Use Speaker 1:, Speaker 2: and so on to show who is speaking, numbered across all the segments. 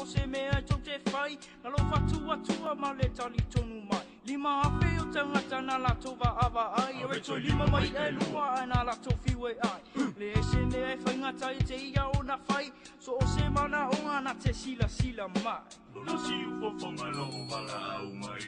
Speaker 1: o se mea e tou te fai, Na lou fatuatua ma le talitonu mai. 5000 o tagata na latou vaavaai, e toe lima mai e lua ae na latou fiu e ai. Leai se mea e faigata i te ia ona fai, so o se manaoga na te silasila mai.
Speaker 2: Lona siufofoga loo valaau mai.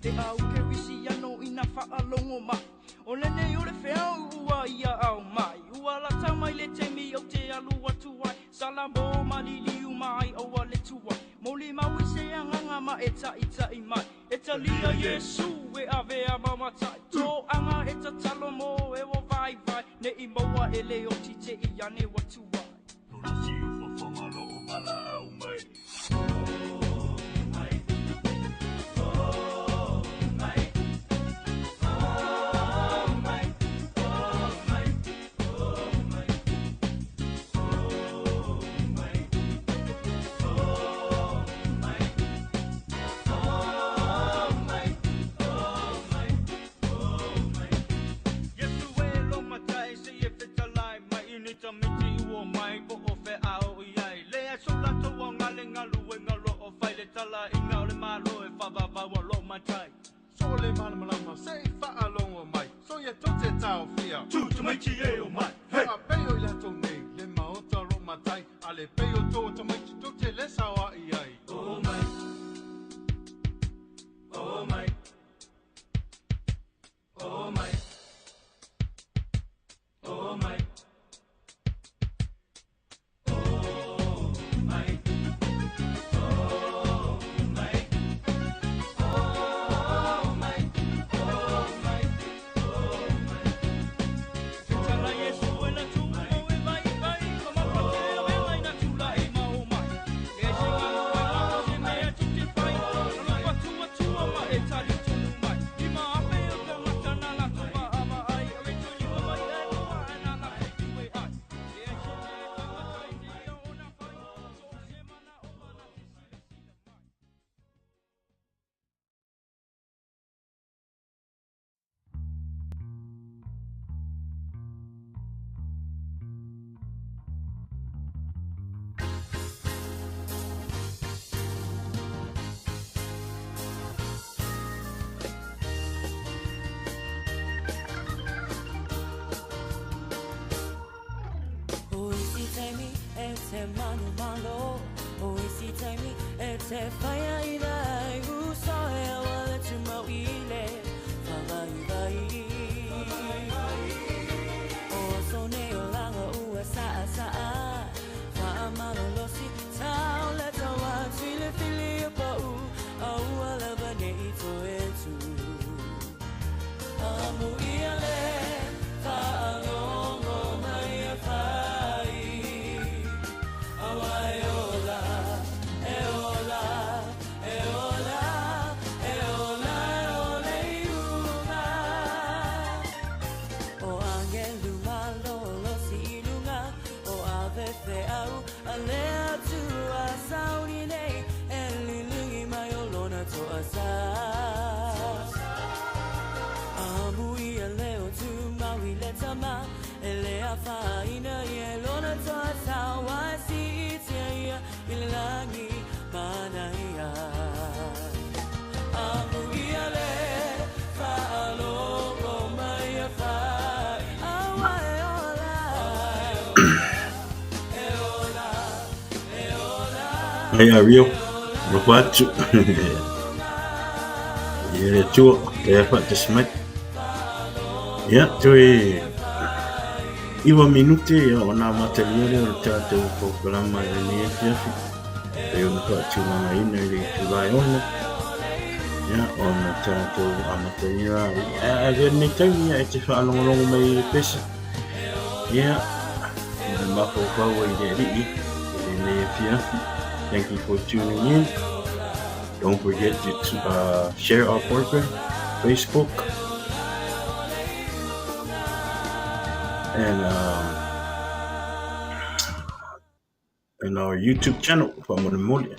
Speaker 1: Te au kerisiano ina faalogo mai, O lenei o le feau ua ia ao mai. Ua lata mai le taimi ou te alu atu ai, Salamo ma liliu mai aua le tuai. Molimau i se agaga ma e taʻitaʻi mai, E talia Iesu e avea ma matai. Toaga e tatalo mo e ua vaivai, Ne i maua e le oti te i ane ua tuai.
Speaker 2: Lona siufofoga loo valaau mai.
Speaker 1: Iesu e lo matai se i e fetalai mai i ni tamaiti ua mai po o fea a o i ai. Le aso latou aoga le galuega lo o fai le tala inga o le Malo e faavavau a lo matai.
Speaker 3: So le malamalama se i faalogo mai, so ia tou te taofia.
Speaker 2: Tu tamaiti e o mai, hey!
Speaker 3: A pei o i latou nei, le maota o loo matai, a le pei o tou o tamaiti tou te le saoaʻi ai.
Speaker 2: O mai, o mai, o mai, o mai.
Speaker 1: Fetala Iesu e la tu mo e vaivai, ma mafatea vega ina tulai ma o mai. Leai se galuega o se mea tou te fai, na lou fatuatua ma e talitonu mai. 5000 o tagata na latou vaavaai, e toe lima mai e lua ae na latou fiu e ai. Leai se mea e faigata i te ia ona fai, so o se manaoga na te silasila mai.
Speaker 4: O isi taimi e te manumalo, O isi taimi e te whaia i ai uso e aua le tumau i le whavaivai. O aso nei o langa ua saa saa, whaamalolosi tau le taua tuile fili o pau, aua lava nei toe tu. Amu ia le faalogo mai e fai, aua e ola, e ola, e ola, e ola o le iuga. O angelu malolosi i luga, o afefeau a le Atua sauni nei, e liligi mai o lona toasa. Amu ia leo tumau i le tama, e le afaina i e lona toasa, ua siitia ia i le lagi manaia. Amu ia le faalogo mai e fai, aua e ola, e ola, e ola,
Speaker 5: Hey, Ariel,
Speaker 4: e ola
Speaker 5: alofa atu.
Speaker 4: o le iuga.
Speaker 5: Ia le Atua, te afa te smai. Ia, toe iwa minute ia ona amatalia lea o le tatou polokalama i lenei afiafi. Pei ona faatulagaina i le itula e ono. Ia, ona tatou amatalia a avea lenei taimi ia e te faalogologo mai i le pese. Ia, ma le mafaufau ai i le Alii i lenei afiafi. Thank you for tuning in. Don't forget to share our program, Facebook. And um, and our YouTube channel, faamolemole.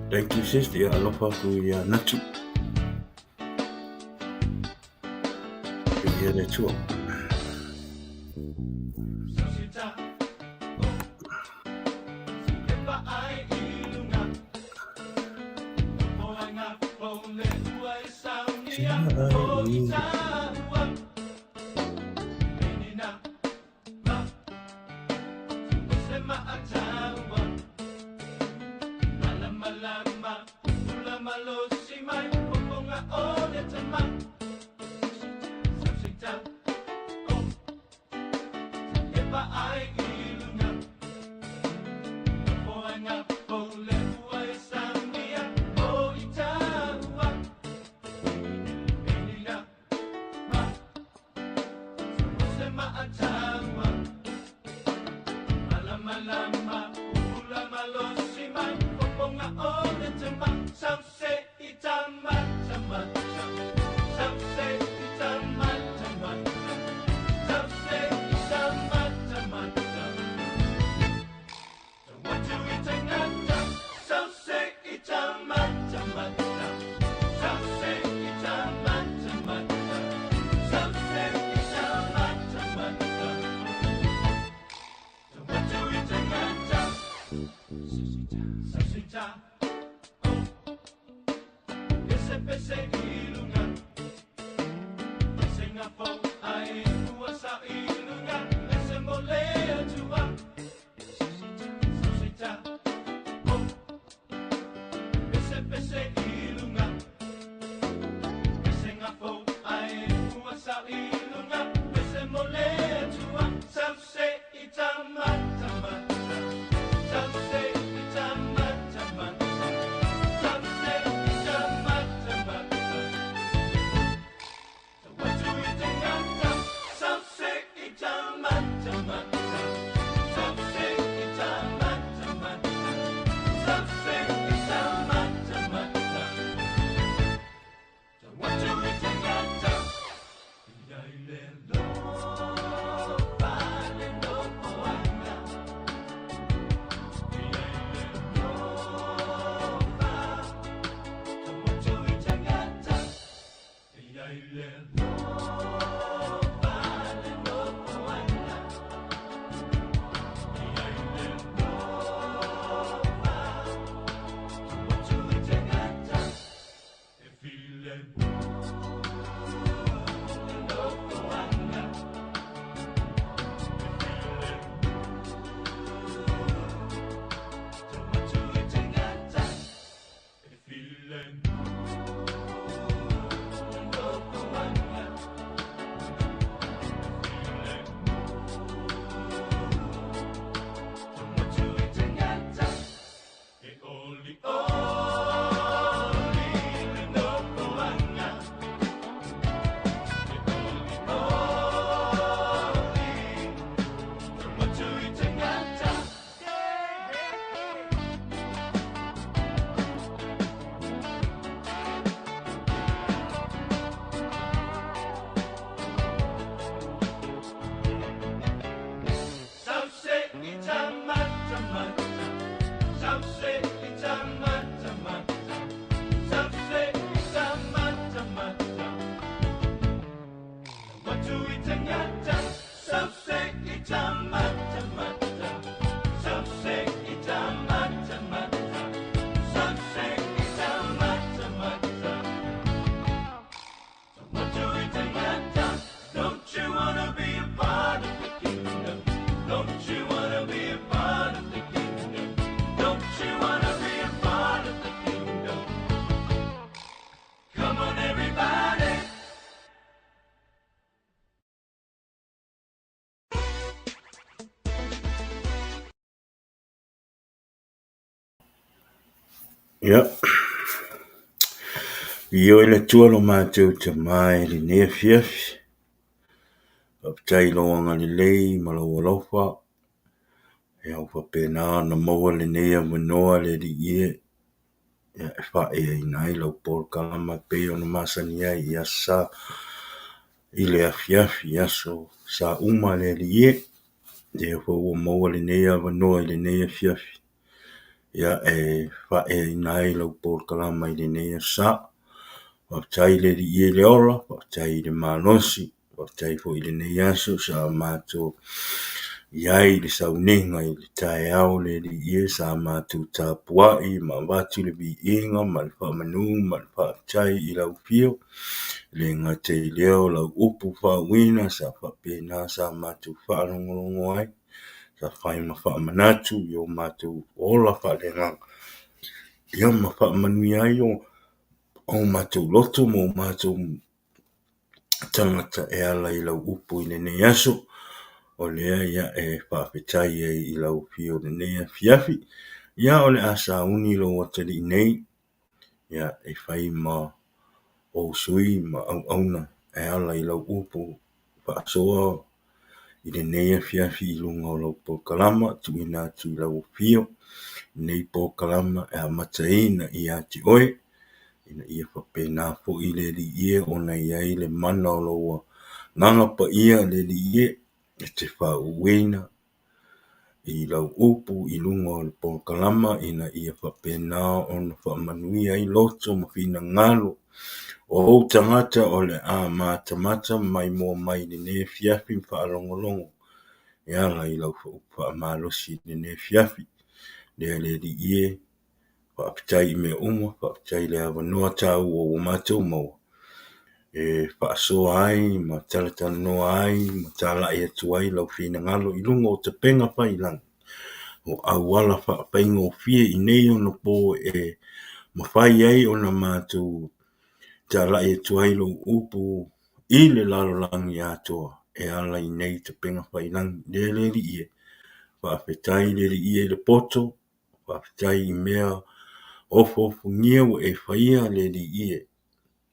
Speaker 5: Thank you sis, ia alofa aku ia Natu. Ia le Atua. Ia, i oi le Atua lo matou tama i lenei afiafi. Faafetai i lou agalelei ma lou alofa. Ia ua faapena ona maua lenei avanoa le Alii e, ia e faaeaina ai lau polokalama e pei ona masani ai i aso Sa. i le afiafi aso sa uma le Alii e. Lea foi ua maua lenei avanoa i lenei afiafi, ia e faaeaina ai lau polokalama i lenei aso sa. Faafetai i le Alii e le ola, faafetai i le malosi, faafetai foi i lenei aso sa matou i ai i le sauniga i le taeao le Alii e sa matou tapuai ma avatu le viiga ma le faamanu ma le faafetai i lau afio. E le gata i lea o lau upu faauuina sa faapena sa matou faalogologo ai, sa fai ma faamanatu i o matou ola faaleagaga, ia ma faamanuia ai o matou loto ma o matou tagata e ala i lau upu i lenei aso. O lea ia e faafetai ai i lau afio i lenei afiafi. Ia o le a sauni lou atalii nei, ia e fai ma ou sui ma auauna e ala i lau upu faasoa i lenei afiafi i luga o lau polokalama tuuina atu i lau afio. Lenei polokalama e amataina ia te oe, ina ia faapena foi le Alii e ona i ai le mana o lou Agaga Paia le Alii e, e te faauuina i lau upu i luga o le polokalama ina ia faapena ona faamanuia ai loto ma finagalo o ou tagata o le a matamata ma maimoa mai i lenei afiafi ma faalogologo e ala i lau upu faamalosi i lenei afiafi. Lea le Alii e, faafetai i mea uma, faafetai i le avanoa taua ua matou maua e faasoa ai ma talatalanoa ai ma talai atu ai lau finagalo i luga o tapega faiilagi o auala faafaigofie i nei ona po e mafai ai ona matou talai atu ai lou upu i le lalolagi atoa e ala i nei tapega faiilagi. Lea le Alii e, faafetai le Alii e i le poto, faafetai i mea ofoofogia ua e faia le Alii e,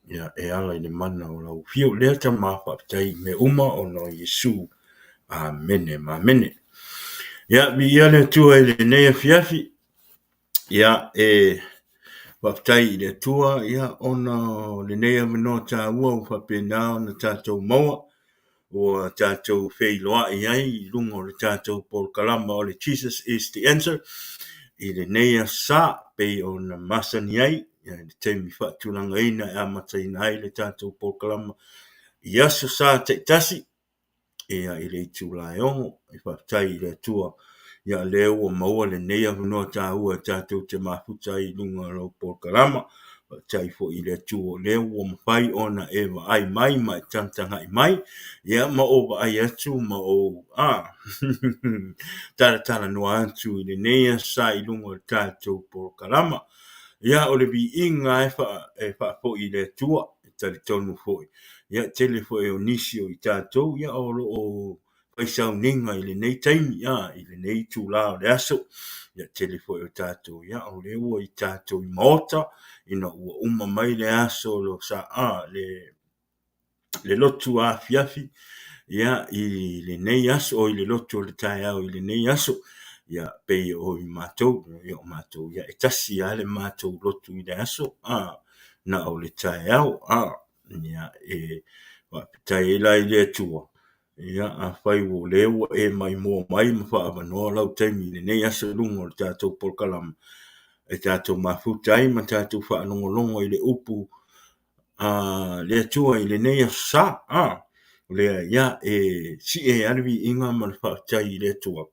Speaker 5: ia e ala i le mana o lau afio. Lea Tama, faafetai i mea uma ona o Iesu. Amene ma amene. Ia, viia le Atua i lenei afiafi. Ia, e faafetai i le Atua, ia, ona o lenei avanoa taua ua faapena ona tatou maua, ua tatou feiloai ai i luga o le tatou polokalama o le Jesus is the Answer i lenei aso sa, pei ona masani ai i le taimi faatulagaina e amataina ai le tatou polokalama i aso sa taitasi, ia i le itula e 6. E faafetai i le Atua, ia lea ua maua lenei avanoa taua e tatou te mafuta ai i luga o lau polokalama. Faafetai foi i le Atua o lea ua mafai ona e vaai mai ma e tagatagai mai, ia ma ou vaai atu ma ou talatalanoa atu i lenei aso sa i luga o le tatou polokalama. Ia o le viiga e faafoi i le Atua, e talitonu foi, ia tele foi o nisi o i tatou ia o lo o fai sauniga i lenei taimi, i lenei itula o le aso. Ia tele foi o tatou, ia o lea ua i tatou i maota, ina ua uma mai le aso lo sa, le lotu afiafi, ia i lenei aso, o i le lotu o le taeao i lenei aso, ia pei o i matou, ia o matou, ia e tasi lava le matou lotu i le aso, na o le taeao, ia e faafetai ai la i le Atua, ia afai ua lea ua e maimoa mai ma faaavanoa lau taimi i lenei aso i luga o le tatou polokalama, e tatou mafuta ai ma tatou faalogologo i le upu a le Atua i lenei aso sa, lea ia e sie lava le viiga ma le faafetai i le Atua,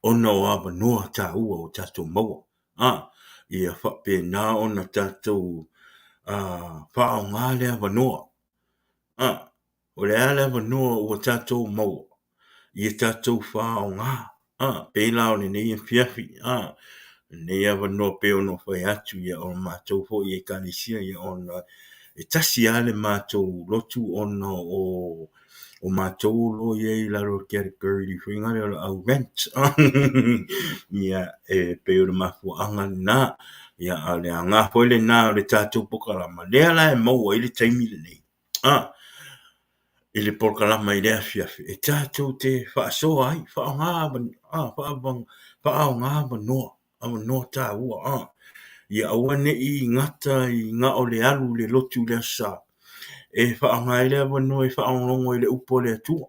Speaker 5: ona o avanoa taua o tatou maua, ia faapena ona tatou faaaoga le avanoa, o le a le avanoa ua tatou maua, ia tatou faaaoga, pei la o lenei afiafi, lenei avanoa pei ona fai atu, ia o matou foi ekalesia, ia ona e tasi lava le matou lotu ona o matou o lo o i ai i lalo o le category foi lea o le au rent. Ia, e pei o le mafuaaga lena. Ia, a o le aoga foi lena o le tatou polokalama, lea la e maua ai le taimi lenei, i le polokalama i le afiafi, e tatou te faasoa ai, faaaoga avanoa, avanoa taua, ia aua ne i gata i na o le alu i le lotu i le aso Sa, e faaaoga ai le avanoa e faalogologo i le upu a le Atua.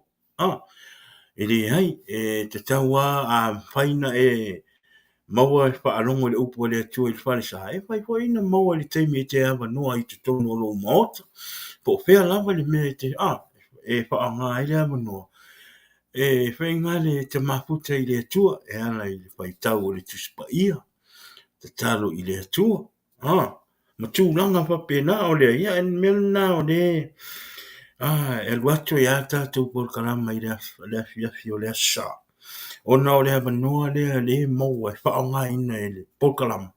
Speaker 5: E leai, e tatau lava a mafai ona e maua le faalogo i le upu a le Atua i le falesa, e mafai foi ona maua i le taimi e te avanoa ai i totonu o lou maota, po o fea lava le mea e te, e faaaoga ai le avanoa, e faiga le tamafuta i le Atua e ala i le faitau o le Tusi Paia, tatalo i le Atua, ma tulaga faapena. O lea, ia, o le mea lena o lea e alu atu ai lava le tatou polokalama i le afiafi o le aso Sa, ona o le avanoa lea lea e maua e faaaogaina e le polokalama,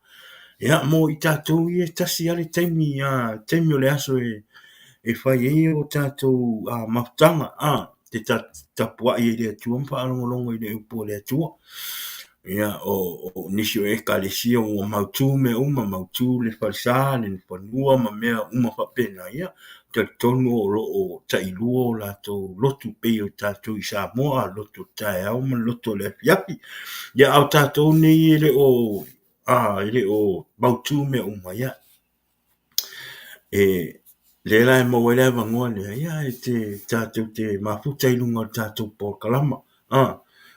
Speaker 5: ia, mo i tatou ia e tasi lava le taimi, taimi o le aso e fai ai o tatou mafutaga, te tapuai ai i le Atua ma faalogologo i le upu a le Atua. Ia, o nisi o ekalesia ua mautu mea uma, mautu le falesa, le fanua ma mea uma faapena, ia, talitonu o lo o tailua o latou lotu pei o tatou i Samoa, lotu o le taeao ma le lotu o le afiafi. Ia, a o tatou nei e le o, e le o mautu mea uma, ia, e lea la e maua ai le avanoa lea, ia, e te tatou te mafuta i luga o le tatou polokalama,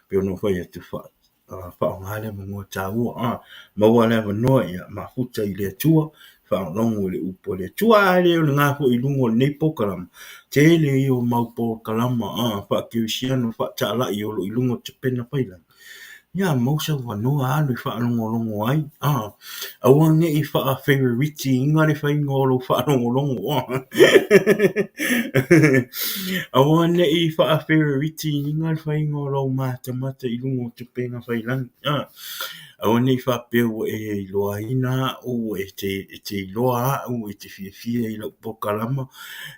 Speaker 5: pei ona ou fai atu, faaaoga le avanoa taua, maua le avanoa, ia, mafuta i le Atua, faalogologo i le upu a le Atua. A le o lena foi i luga o lenei polokalama, tele ia o mau polokalama faakerisiano faatalai o lo o i luga o Tapena Failagi, ia maua se avanoa alu e faalogologo ai, aua ne i faa-favourite-ina le faiga o lou faalogologo, aua ne i faa-favourite-ina le faiga o lou matamata i luga o Tapena Failagi, aua ne i faapea ua e iloaina au, e te iloa au, e te fiafia i lau polokalama,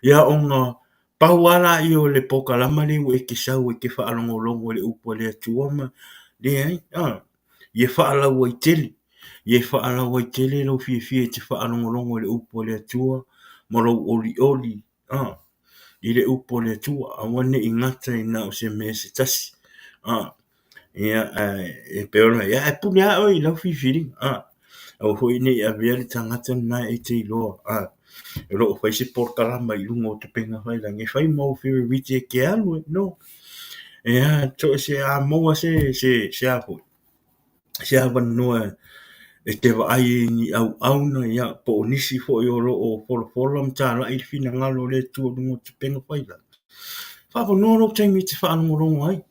Speaker 5: ia ona pau lava laia o le polokalama lea ua e te sau e te faalogologo i le upu a le Atua ma leai, ia faalauaitele, ia faalauaitele lou fiafia e te faalogologo i le upu a le Atua ma lou olioli i le upu a le Atua, aua ne i gata i na o se mea se tasi. Ia, e pei ona, ia, e pule lava oe i lau filifiliga. Aua foi ne i avea le tagata lena e te iloa, o lo o fai se polokalama i luga o Tapena Failagi, e fai ma ou favorite e te alu e, no. Ia, so se a maua se, se, se a foi, se avanoa e te vaai ai i ni auauna, ia, po o nisi foi o lo o folafola ma talai le finagalo o le Atua i luga o Tapena Failagi. Faavanoa lou taimi e te faalogologo ai.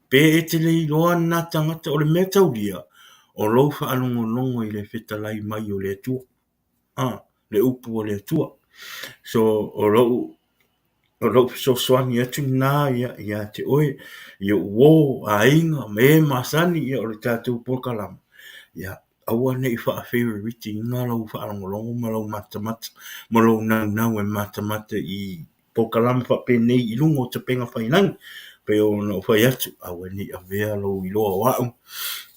Speaker 5: Pe e te le iloa lena tagata, o le mea taulia, o lou faalogologo i le fetalai mai o le Atua, le upu a le Atua. So, o lou, o lou fesoasoani atu lena ia, ia te oe, i ou uo, aiga, ma e masani, ia, o le tatou polokalama, ia, aua ne i faa-favourite-ina lau faalogologo ma lau matamata, ma lou naunau e matamata i polokalama faapenei i luga o Tapena Failagi, pei ona ou fai atu, aua ne i avea lou iloa o au,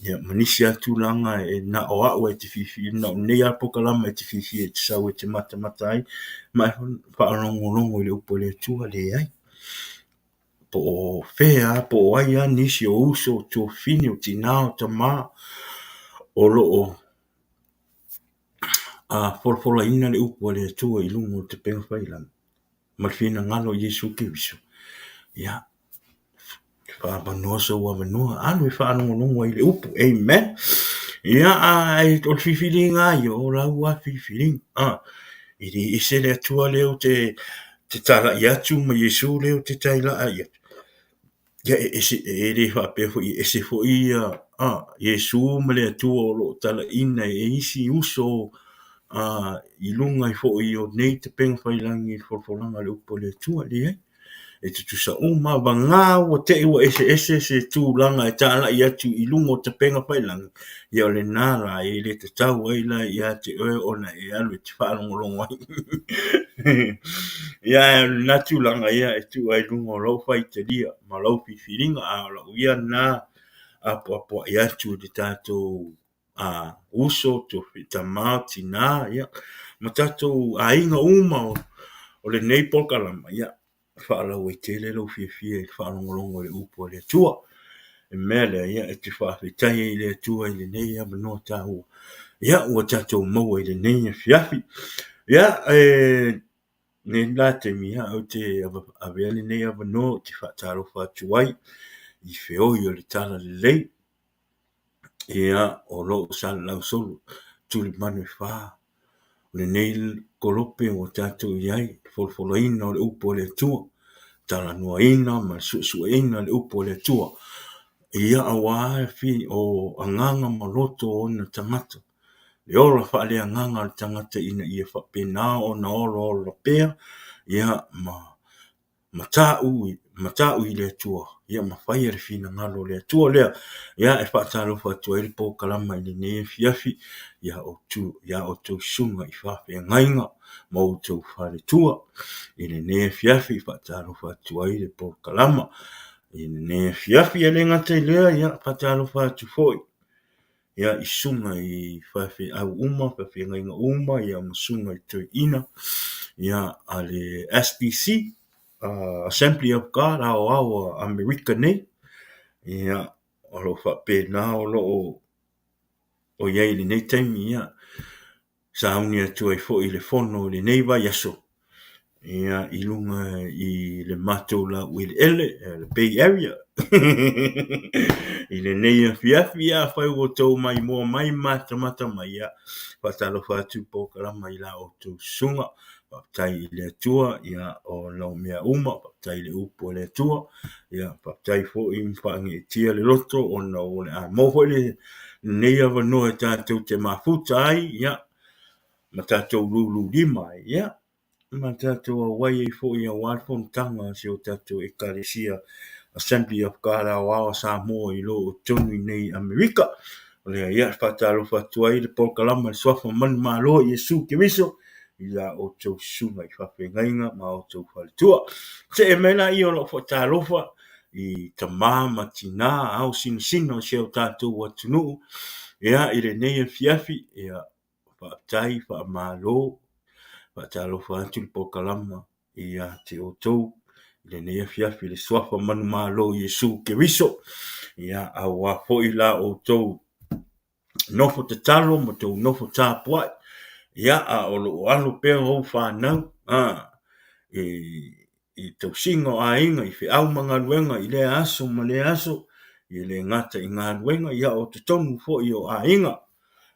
Speaker 5: ia, ma nisi lava tulaga e na o au e te fiafia, na o lenei lava polokalama e te fiafia e te sau e te matamata ai, ma e faalogologo i le upu a le Atua, leai. Po o fea lava, po o ai lava nisi o uso, o tuafafine, o tina, o tama, o lo o folafolaina le upu a le Atua i luga o Tapena Failagi, ma le finagalo o Iesu Keriso, ia, faavanoa sou avanoa, alu e faalogologo ai i le upu, amen. Ia, a, o le filifiliga lava ia, o lau lava filifiliga, e le ese le Atua lea ou te talai atu ma Iesu lea ou te talai atu, ia e ese, e le faapea foi e ese foi ia Iesu ma le Atua o lo o talaiina e isi uso i luga foi o nei Tapena Failagi i le folafolaga a le upu a le Atua, leai. E tutusa uma, vagā ua te i ua eseese se tulaga e talai atu i luga o Tapena Failagi, ia o lena la e le tatau ai la ia te oe ona e alu e te faalogologo ai. Ia, ae o lena tulaga ia e tuu ai i luga o lou faitalia ma lou filifiliga, a o lau ia lena apoapoai atu i le tatou uso, tama, tina, ia, ma tatou aiga uma o lenei polokalama, ia, faalauaitele lou fiafia i le faalogologo i le upu a le Atua. O le mea lea, ia, e te faafetai ai i le Atua i lenei avanoa taua, ia, ua tatou maua i lenei afiafi. Ia, e... Nei la taimi, ia, ou te avea lenei avanoa ou te faatalofa atu ai i feoi o le Talalelei, ia, o lo o salalau solo tulimanu e fa. O lenei kolope ua tatou i ai, le folafolaina o le upu a le Atua, talanoaina ma le suesueina o le upu a le Atua, ia aua o agaga ma loto o ona tagata. Le ola faaleagaga o le tagata ina ia faapena ona olaola pea, ia ma matau i le Atua, ia ma faia le finagalo o le Atua lea. Ia e faatalofa atu ai le polokalama i lenei afiafi ia outou susuga i faafeagaiga ma outou faletua. I lenei afiafi e faatalofa atu ai le polokalama i lenei afiafi. E le gata i lea, ia faatalofa atu foi ia i susuga i faifeau uma, faifeagaiga uma, ia ma susuga i toeaiina ia a le SBC, Assembly of God aoao a Amerika nei, ia o lo o faapena o lo o i ai i lenei taimi, ia sauni atu ai foi i le fono i lenei vaiaso, ia i luga i le matou laueleele, le Bay Area. I lenei afiafi, ia afai ua outou maimoa mai ma matamata mai, ia faatalofa atu i polokalama i la outou susuga. Faafetai i le Atua, ia o lau mea uma, faafetai i le upu a le Atua, ia faafetai foi ma faaneetia le loto ona o le a maua foi lenei avanoa e tatou te mafuta ai, ia ma tatou lululima ai, ia ma tatou auai ai foi aua le fonotaga a si o tatou Ekalesia Assembly of God Aoao a Samoa i lo o totonu i nei Amerika. O lea ia faatalofa atu ai le polokalama i le suafa manumalo o Iesu Keriso i la outou susuga i faafeagaiga ma outou faletua. Se'e mai laia o lau faatalofa i tama ma tina, ao sinasina o si o tatou atunuu, ia i lenei afiafi, ia faafetai, faamalo, faatalofa atu le polokalama ia te outou i lenei afiafi i le suafa manumalo o Iesu Keriso. Ia aua foi la outou nofo tatalo ma tou nofo tapuai, ia a o lo o alo pea ou fanau i tausiga o aiga, i feau ma galuega i lea aso ma lea aso, e le gata i galuega, ia o totonu foi o aiga.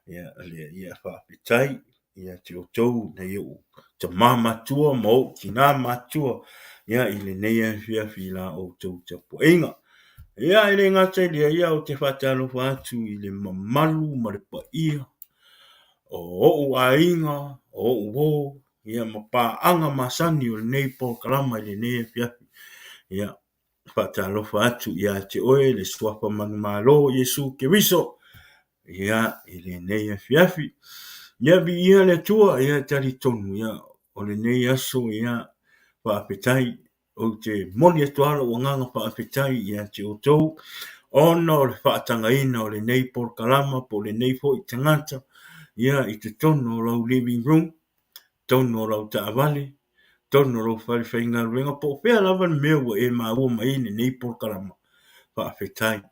Speaker 5: Ia, lea ia faafetai ia te outou nai ou tama matua ma ou tina matua, ia i lenei afiafi i la outou tapuaiga. Ia e le gata i lea, ia ou te faatalofa atu i le mamalu ma le paia o ou aiga, o ou uo, ia ma paaga masani o lenei polokalama i lenei afiafi. Ia faatalofa atu ia te oe le suafa manumalo o Iesu Keriso, ia i lenei afiafi. Ia viia le Atua, ia e talitonu, ia o lenei aso, ia faafetai, ou te momoli atu lava lou agaga faafetai ia te outou, ona o le faatagaina o lenei polokalama po o lenei foi tagata, ia i totonu o lau living room, totonu o lau taavale, totonu o lou fale faigaluega, po o fea lava le mea ua e maua mai ai lenei polokalama. Faafetai.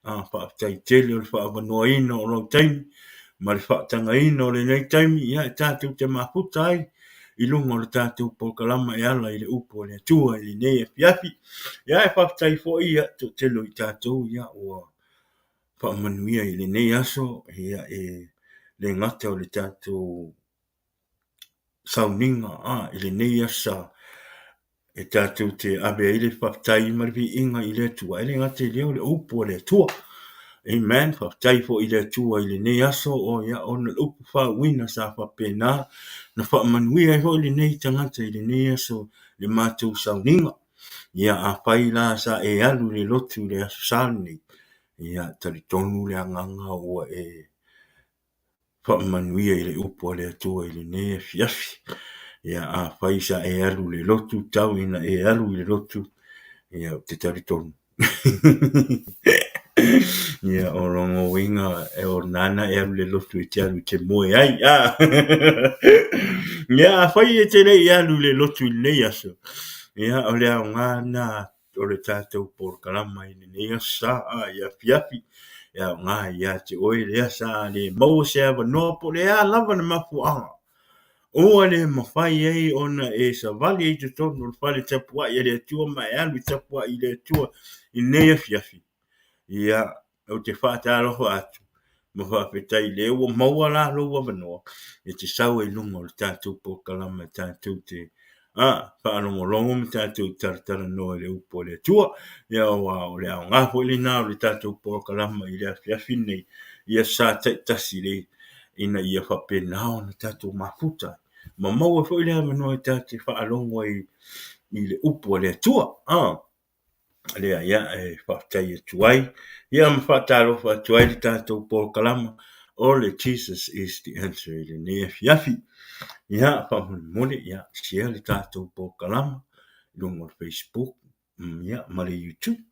Speaker 5: Faafetai tele o le faaavanoaina o lou taimi ma le faatagaina o lenei taimi, ia e tatou te mafuta ai i luga o le tatou polokalama e ala i le upu a le Atua i lenei afiafi. Ia e faafetai foi ia toatele o i tatou ia ua faamanuia i lenei aso, ia e le gata o le tatou sauniga i lenei aso e tatou te ave ai le faafetai ma le viiga i le Atua, e le gata i lea o le upu a le Atua. Amen. Faafetai foi i le Atua i lenei aso, o ia ona o le upu faauuina sa faapena na faamanuia ai foi lenei tagata i lenei aso le matou sauniga. Ia afai la sa e alu i le lotu i le aso Sa lenei, ia talitonu le agaga ua e faamanuia i le upu a le Atua i lenei afiafi. Ia afai sa e alu i le lotu, tau ina e alu i le lotu, ia ou te talitonu. Ia o lona uiga e o nana e alu i le lotu e te alu e te moe ai. Ia afai e te le i alu i le lotu i lenei aso, ia o le aoga lena o le tatou polokalama i lenei aso sa, i afiafi, e aoga ia te oe lea sa le maua se avanoa po o le a lava le mafuaaga. Ua le mafai ai ona e savali ai i totonu o le fale tapuai a le Atua ma e alu e tapuai i le Atua i lenei afiafi. Ia, ou te faatalofa atu ma faafetai o lea ua maua la lou avanoa e te sau ai i luga o le tatou polokalame tatou te faalogologo ma tatou talatalanoa i le upu a le Atua. Ia aua o le aoga foi lena o le tatou polokalame i le afiafi lenei, ia sa taitasi le ina ia faapena ona tatou mafuta ma maua foi le avanoa e tatou te faalogo ai i le upu a le Atua. Lea ia e faafetai atu ai ia ma faatalofa atu ai le tatou polokalama o le Jesus is the answer i lenei afiafi. Ia faamolemole ia share le tatou polokalama i luga o le Facebook ia ma le YouTube.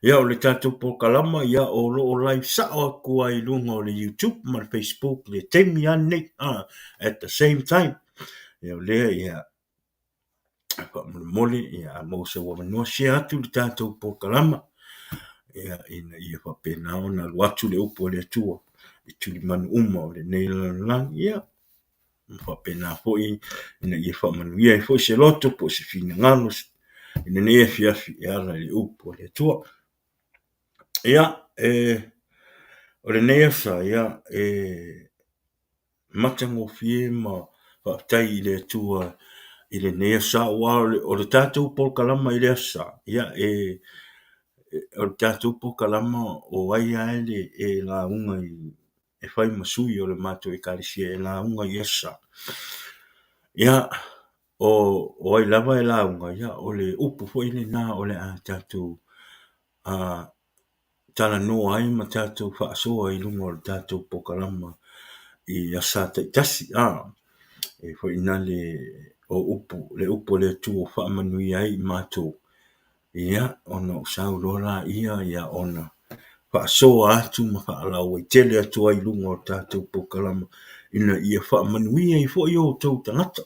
Speaker 5: Ia o le tatou polokalama ia o lo o live sao atu lava i luga o le YouTube ma le Facebook i le taimi lava lenei at the same time. Ia o lea ia faamolemole ia a maua sou avanoa share atu le tatou polokalama ia ina ia faapena ona alu atu le upu a le Atua i tulimanu uma o lenei lalolagi ia ma faapena foi ina ia faamanuia ai foi se loto po o se finagalo i lenei afiafi e ala i le upu a le Atua. Ia e o lenei aso ia e matagofie ma faafetai i le Atua i lenei aso Sa, aua o le tatou polokalama i le aso Sa, ia e o le tatou polokalama o ai lava e lauga e fai ma sui o le matou Ekalesia e lauga i aso Sa. Ia, o ai lava e lauga, ia o le upu foi lena o le a tatou talanoa ai ma tatou faasoa i luga o le tatou polokalama i aso Sa taitasi. E foi na le o upu, le upu a le Atua faamanuia ai i matou, ia ona ou sau loa laia ia ona faasoa atu ma faalauaitele atu ai i luga o le tatou polokalama ina ia faamanuia ai foi outou tagata.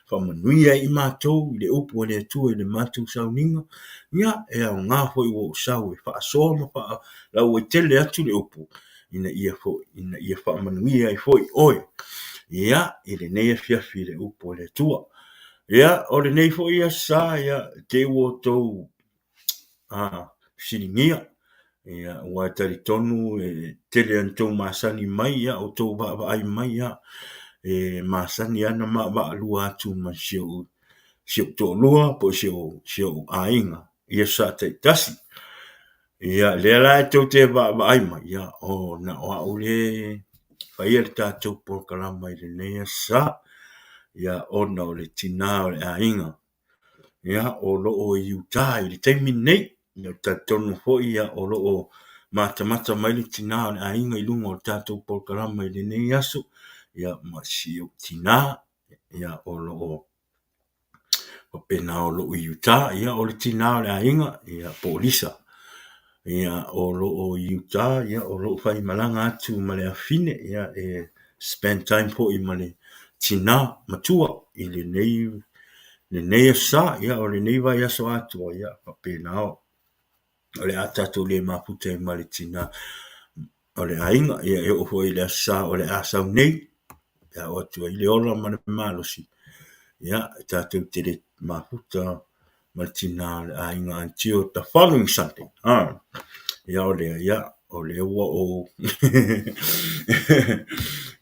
Speaker 5: Faamanuia ai i matou i le upu a le Atua i le matou sauniga, ia e aoga foi ua ou sau e faasoa ma faalauaitele atu le upu ina ia foi ina ia faamanuia ai foi oe ia i lenei afiafi i le upu a le Atua. Ia o lenei foi aso Sa ia te i ua outou fesiligia ia aua e talitonu e tele lava ina outou masani mai ia outou vaavaai mai ia e masani lava ona vaavaalua atu ma si ou toalua po o si ou aiga i aso Sa taitasi. Ia lea la e tou te vaavaai mai ia o na o au lea e faia le tatou polokalama i lenei aso Sa ia ona o le tina o le aiga ia o lo o i uta i le taimi lenei. Ia talitonu foi ia o lo o matamata mai le tina o le aiga i luga o le tatou polokalama i lenei aso ia ma si ou tina ia o lo o faapena o lo o i uta. Ia o le tina o le aiga ia po o Lisa ia o lo o i uta ia o lo o faimalaga atu ma le afafine ia e spend time foi ma le tina matua i lenei aso Sa, ia o lenei vaiaso atoa, ia faapena o le a tatou le mafuta ai ma le tina o le aiga. Ia e oo foi i le aso Sa o le a sau nei, pe a oo atu ai le ola ma le malosi, ia tatou te le mafuta ma le tina o le aiga until the following Sunday. Ia o lea, ia, o lea ua ou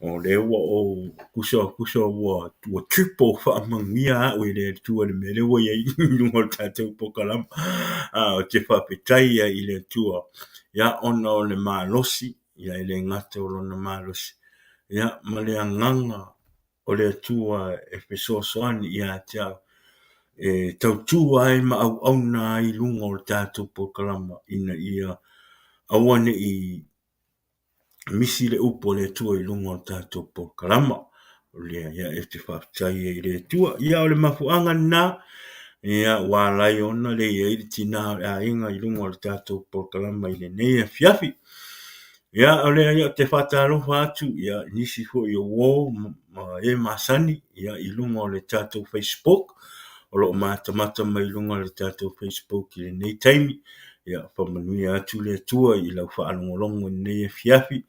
Speaker 5: o lea ua ou kusa kusa ua ua triple faamanuia au e le Atua i le mea lea ua i ai i luga o le tatou polokalama. Ou te faafetai ai i le Atua ia ona o le malosi, ia e le gata o lona malosi, ia ma le agaga o le Atua e fesoasoani ia te au e tautua ai ma auauna ai i luga o le tatou polokalama ina ia aua ne i misi le upu a le Atua i luga o le tatou polokalama. O lea ia e te faafetai ai i le Atua. Ia o le mafuaaga lena, ia ua ala ai ona le i ai le tina o le aiga i luga o le tatou polokalama i lenei afiafi. Ia o lea ia ou te faatalofa atu ia i nisi foi o uo ma e masani ia i luga o le tatou Facebook o lo o matamata mai i luga o le tatou Facebook i lenei taimi. Ia faamanuia atu le Atua i lau faalogologo i lenei afiafi.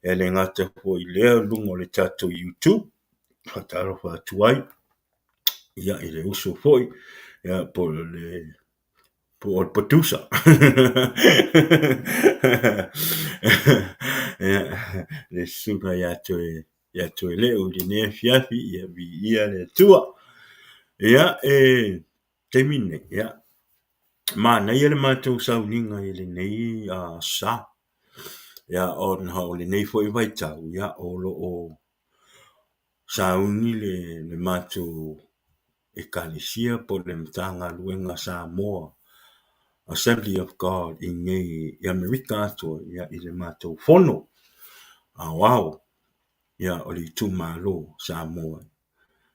Speaker 5: E le gata foi i lea i luga o le tatou YouTube. faatalofa atu ai ia i le uso foi ia po o le po o le producer ia le susuga ia toe ia toe leo i lenei afiafi ia viia le Atua. Ia e taimi lenei ia manaia le matou sauniga i lenei sa ia ona o lenei foi vaitau ia o lo o sauni le matou Ekalesia po o le Matagaluega Samoa Assembly of God i inei i Amerika atoa ia i le matou fono aoao ia o le itumalo Samoa.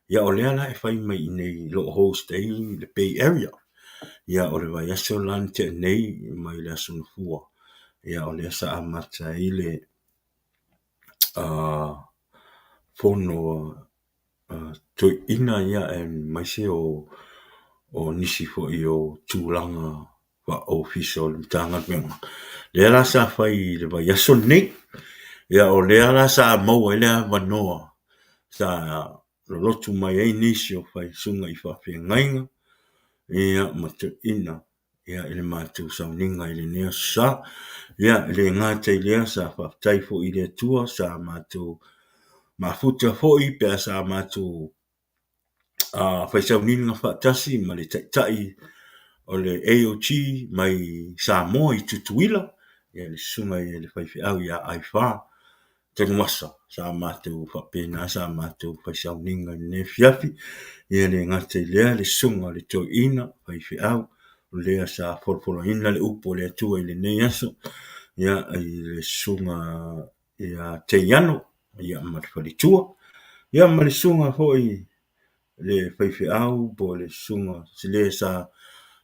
Speaker 5: Ia o lea la e fai mai i inei o lo o host ai le Bay Area. Ia o le vaiaso la na tea nei mai le Aso Gafua, ia o lea sa amata ai le fono toeaiina aemaise o nisi foi o tulaga faa-ofisa o le Matagaluega. Lea la sa fai i le vaiaso lenei, ia o lea la sa maua ai le avanoa sa lolotu mai ai nisi o faisuga i faafeagaiga ia ma toeaiina ia i le matou sauniga i lenei aso Sa. Ia e le gata i lea sa faafetai foi i le Atua sa matou mafuta foi pe a sa matou fai sauniga faatasi ma le Taitai o le AOG mai Samoa i Tutuila, ia le susuga i le faifeau ia Aifa Tanuvasa. Sa matou faapena sa matou fai sauniga i lenei afiafi. Ia e le gata i lea le susuga i le toeaina faifeau, o lea sa folafolaina le upu a le Atua i lenei aso, ia i le susuga ia Teiano ia ma le faletua, ia ma le susuga foi le faifeau po o le susuga le sa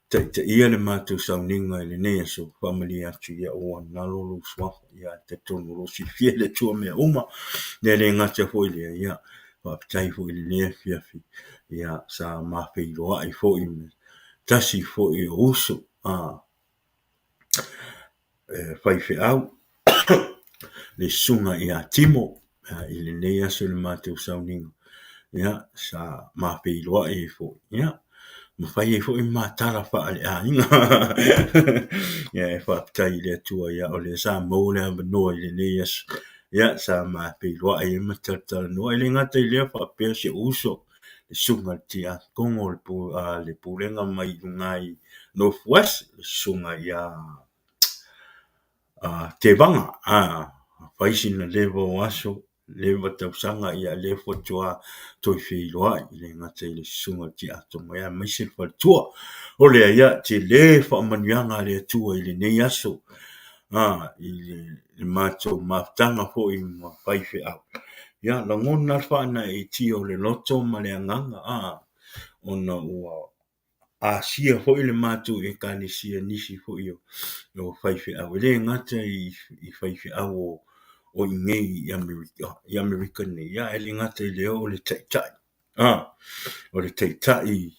Speaker 5: taitaia le matou sauniga i lenei aso, faamalie atu ia ua galo lou suafa, ia talitonu o lo o silafia e le Atua mea uma. Ia e le gata foi i lea, ia faafetai foi i lenei afiafi, ia sa ma feiloai foi ma tasi foi o uso faifeau le susuga ia Timo i lenei aso i le matou sauniga, ia sa ma feiloai ai foi, ia ma fai ai foi ma tala faaleaiga. Ia e faafetai i le Atua ia o lea sa maua le avanoa i lenei aso, ia sa ma feiloai ai ma talatalanoa. E le gata i lea faapea si ou uso le susuga i le Tiakono o le Pulega mai luga i North West, le susuga ia Tevaga, fai sina leva o aso, leva tausaga, ia lea faatoa toe feiloai, e le gata i le susuga i le Tiakono aemaise le faletua. O lea, ia, tele faamanuiaga a le Atua i lenei aso, i le matou mafutaga foi ma faifeau. Ia, lagona le faanaeetia o le loto ma le agaga, ona ua asia foi le matou ekalesia nisi foi o faifeau. E le gata i faifeau o i inei i Amerika nei, ae le gata i lea o le taitai, o le taitai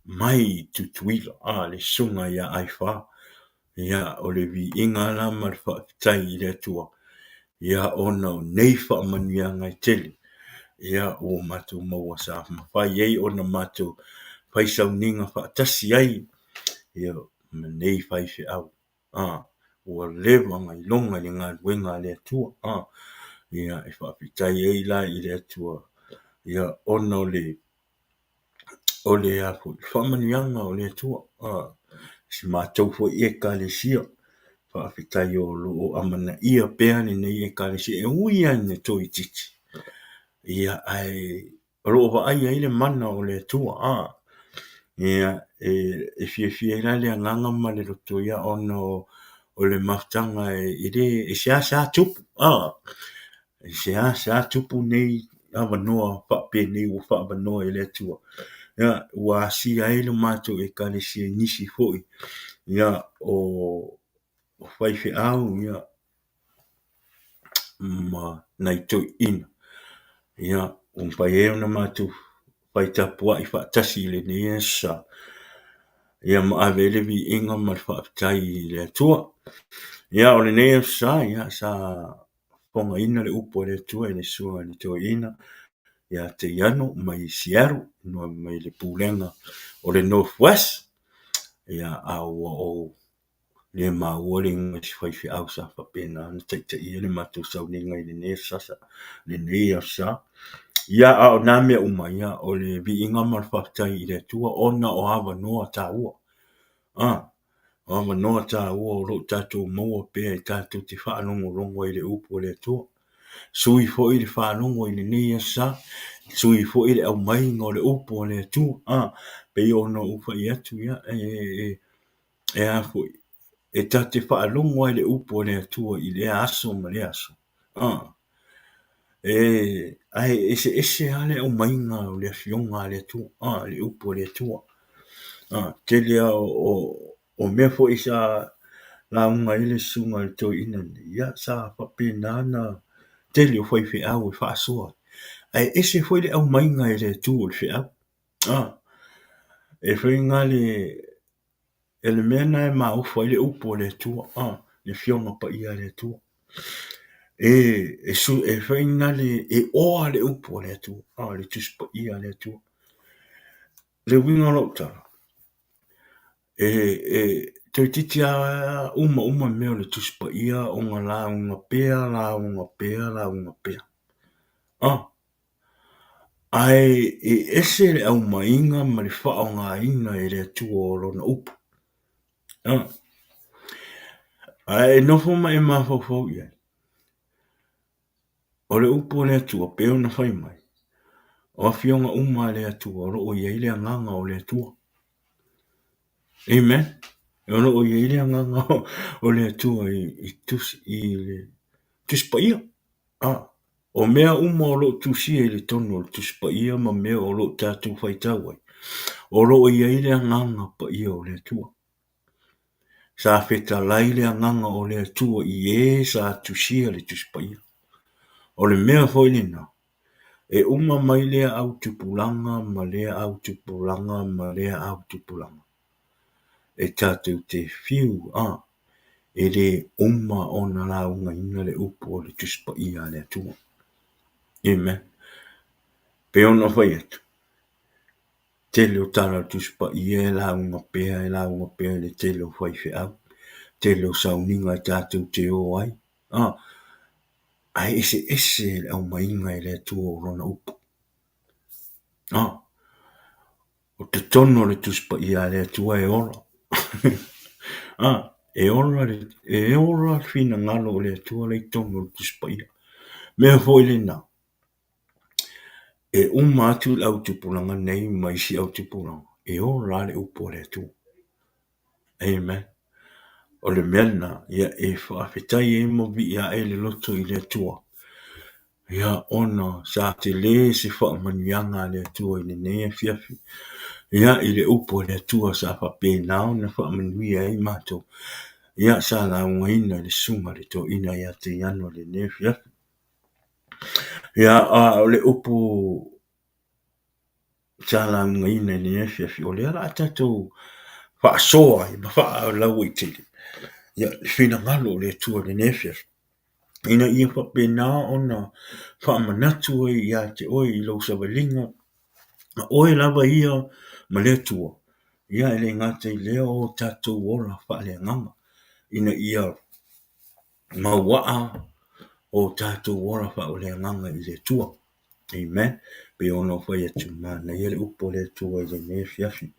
Speaker 5: mai Tutuila, le susuga ia Aifa. Ia, o le viiga la ma le faafetai i le Atua, ia ona o nei faamanuiaga e tele, ia ua matou maua sa mafai ai ona matou fai sauniga faatasi ai, ia ma nei faifeau. Ua leva ona iloga i le galuega a le Atua. Ia, e faafetai ai la i le Atua, ia ona o le faamanuiaga o le Atua. Si matou foi ekalesia, faafetai o lo o amanaia pea lenei ekalesia, e ui lava ina toeitiiti, ia ae o lo o vaai ai le mana o le Atua. Ia, e fiafia ai la le agaga ma le loto, ia ona o le mafutaga e le, e seasea tupu, e seasea tupu nei avanoa faapenei ua faaavanoa e le Atua. Ia, ua asia ai le matou ekalesia i nisi foi, ia, o faifeau, ia, ma nai toeaiina, ia, ua mafai ai ona matou fai tapuai faatasi i lenei aso Sa, ia ma ave ai le viiga ma le faafetai i le Atua. Ia, o lenei aso Sa, ia, sa fofogaina le upu a le Atua i le susuga i le toeaina, ia Teiano mai Seattle, mai le pulega o le North West. Ia, a ua ou le maua le igoa o si faifeau sa faapena ona taitaia le matou sauniga i lenei aso, lenei aso Sa. Ia, a o nā mea uma, ia, o le viiga ma le faafetai i le Atua ona o avanoa taua. O avanoa taua o lo o tatou maua pea e tatou te faalogologo ai i le upu a le Atua. Sui foi le faalogo i lenei aso Sa, sui foi le aumaiga o le upu a le Atua. Pei ona ou fai atu, ia, e, e a foi, e ta te faalogo ai i le upu a le Atua i lea aso ma lea aso. E, ae eseese lava le aumaiga o le Afioga a le Atua, le upu a le Atua. Tele lava o mea foi sa lauga ai le susuga i le toeaina lenei, ia sa faapena ona tele o faifeau e faasoa. Ae ese foi le aumaiga e le Atua o le feau. E fai na le, e le mea lena e maofa ai le upu a le Atua, le Afioga Paia a le Atua. E, e, su, e fai na le, e oa le upu a le Atua, le Tusi Paia a le Atua. Le uiga o lau tala, e, e toeitiiti lava uma uma mea o le Tusi Paia ona lauga pea, lauga pea, lauga pea. Ae e ese le aumaiga ma le faaaogaina e le Atua o Lona upu. Ae e nofo ma e mafaufau i ai, o le upu a le Atua pei ona fai mai, o afioga uma a le Atua o lo o i ai le agaga o le Atua. Amen. O lo o i ai le agaga o le Atua i, tusi, i le Tusi Paia. O mea uma o lo o tusia i le tonu o le Tusi Paia ma mea o lo o tatou faitau ai, o lo o i ai le agaga paia o le Atua. Sa fetalai le agaga o le Atua i e sa tusia le Tusi Paia. O le mea foi lena, e uma mai lea autupulaga ma lea autupulaga ma lea autupulaga. E tatou te fiu, e le uma ona laugaina le upu o le Tusi Paia a le Atua. Amen. Pei ona fai atu, tele o tala o le Tusi Paia e lauga pea, e lauga pea i le tele o faifeau, tele o sauniga e tatou te o ai. Ae eseese le aumaiga e le Atua o Lona upu. O totonu o le Tusi Paia a le Atua e ola. E ola le, e ola le finagalo o le Atua la i totonu o le Tusi Paia. Mea foi lena, e uma atu le autupulaga nei ma isi autupulaga, e ola lava le upu a le Atua. Amen. O le mea lena, ia e faafetai ai ma vivii ae le loto i le Atua. Ia, ona sa tele se faamanuiaga a le Atua i lenei afiafi. Ia, i le upu a le Atua sa faapena ona faamanuia ai matou. Ia, sa laugaina e le susuga i le toeaina ia Teiano i lenei afiafi. Ia, a o le upu sa laugaina i lenei afiafi, o lea o le a tatou faasoa ai ma faalauaitele, ia, le finagalo o le Atua i lenei afiafi, ina ia faapena ona faamanatu ai ia te oe i lou savaliga, a oe lava ia ma le Atua, ia e le gata i lea o tatou ola faaleagaga, ina ia mauaa o tatou ola faaleagaga i le Atua. Amen. Pei ona ou fai atu, manaia le upu a le Atua i lenei afiafi.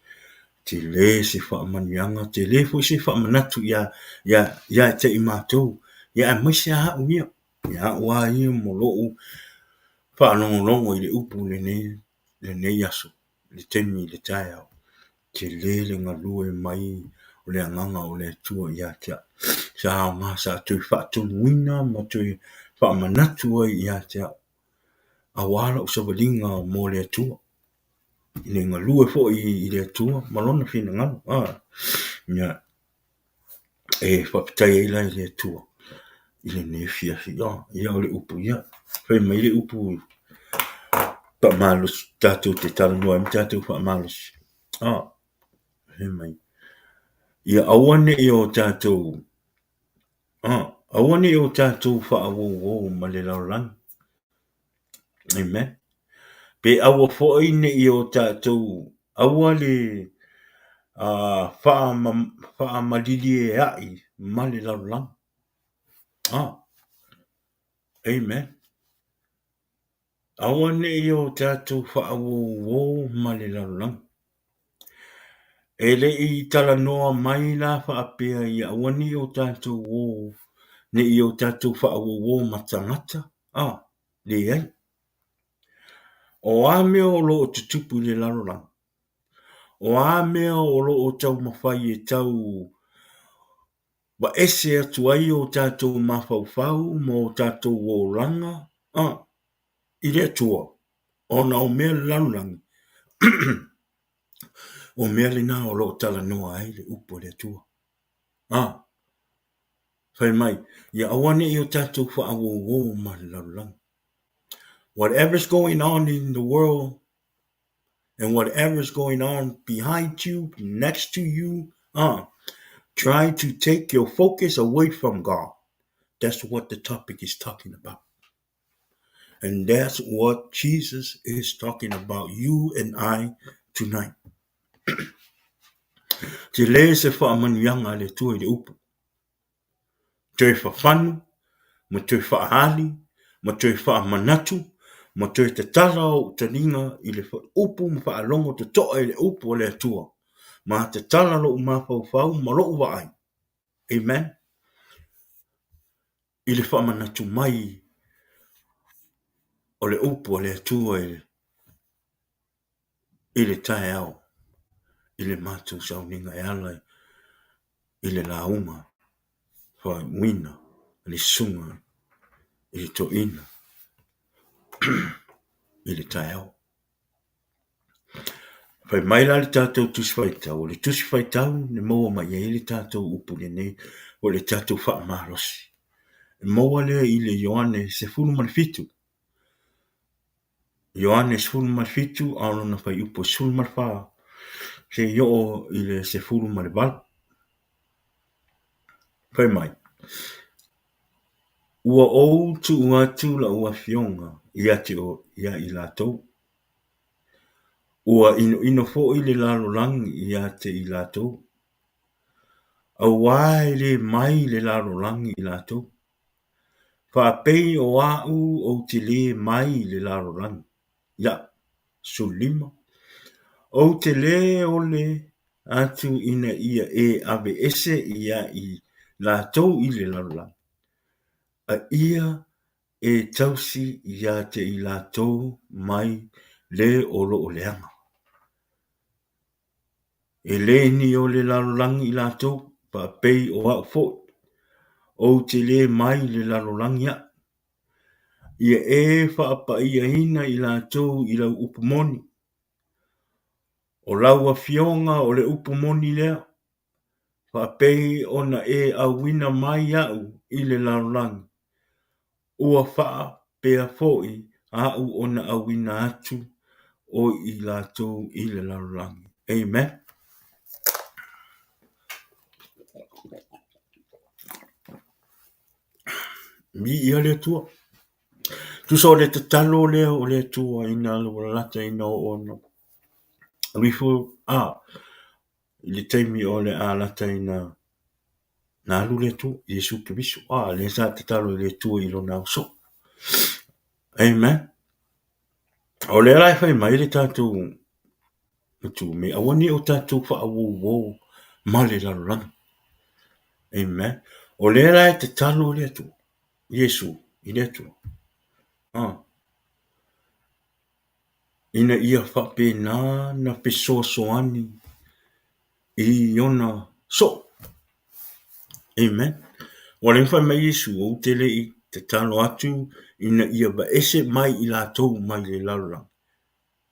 Speaker 5: Tele se faamanuiaga, tele foi se faamanatu ia, ia, ia te i matou, ia aemaise lava au ia, ia au lava ia ma lou faalogologo i le upu lenei, lenei aso, le taimi i le taeao. Tele le galue mai o le agaga o le Atua ia te au. Sa aoga, sa toe faatonuina ma toe faamanatu ai ia te au, aua lau savaliga mo le Atua, i le galue foi i le Atua ma Lona finagalo. Ia, e faafetai ai la i le Atua i lenei afiafi. Ia, o le upu ia, fai mai le upu faamalosi, tatou te talanoa ai ma tatou faamalosi. Fai mai, ia aua ne i o tatou, aua ne i o tatou faauouo ma le lalolagi. Amen. Pe aua foi ne i o tatou aua le faamaliliea'i ma le lalolagi. Amen. Aua ne i o tatou faauouo ma le lalolagi. E le i talanoa mai la faapea ia aua ne i o tatou o, ne i o tatou faauouo ma tagata, leai. O a mea o lo o tutupu i le lalolagi? O a mea o lo o taumafai e tau vaese atu ai o tatou mafaufau ma o tatou olaga i le Atua, ona o mea o le lalolagi, o mea lena o lo o talanoa ai le upu a le Atua. Fai mai, ia aua ne i o tatou faauouo ma le lalolagi. Whatever's going on in the world and whatever's going on behind you, next to you, try to take your focus away from God. That's what the topic is talking about. And that's what Jesus is talking about, you and I, tonight. Tele se faamanuiaga a le Atua i le upu. Toe fafanu, ma toe faaali, ma toe faamanatu, ma toe tatala ou taliga i le upu ma faalogo totoa i le upu a le Atua. Ma tatala lou mafaufau ma lou vaai. Amen. I le faamanatu mai o le upu a le Atua i le taeao i le matou sauniga e ala i le lauga faauuina a le susuga i le toeaina i le taeao. Fai mai la le tatou Tusi Faitau, o le Tusi Faitau na maua mai ai le tatou upu lenei, o le tatou faamalosi. E maua lea i le Ioane 17. Ioane 17 a o lona fuaiupu e 14 seia oo i le 18. Fai mai, Ua ou tuu atu lau afioga ia te ia i latou. Ua inoino foi le lalolagi ia te i latou. Auā e le mai le lalolagi i latou. Faapei o a'u ou te lē mai i le lalolagi. Ia, 15. Ou te lē ole atu ina ia e aveese ia i latou i le lalolagi, a ia e tausi ia te i latou mai le o lo o leaga. E le ni o le lalolagi i latou, faapei o a'u foi, ou te lē mai le lalolagi a'u. Ia e faapaiaina i latou i lau upu moni. O lau afioga o le upu moni lea, faapei ona e auina mai a'u i le lalolagi, ua faapea foi a'u ona auina atu o i latou i le lalolagi. Amen. Viia le Atua. Tusa o le tatalo lea o le Atua ina ua lata ina oo ona alu ifo i le taimi o le a lata ina na alu le Atua, Iesu Keriso. Lea sa tatalo i le Atua i lona ausoo. Amen. O lea la e fai mai le tatou Matua, me aua ne i o tatou faauouo ma le lalolagi. Amen. O lea la e tatalo le Atua, Iesu i le Atua. Ina ia faapena na fesoasoani i ona soo. Amen. Ua le fai mai Iesu, ou te le i tatalo atu ina ia vaese mai i latou mai le lalolagi,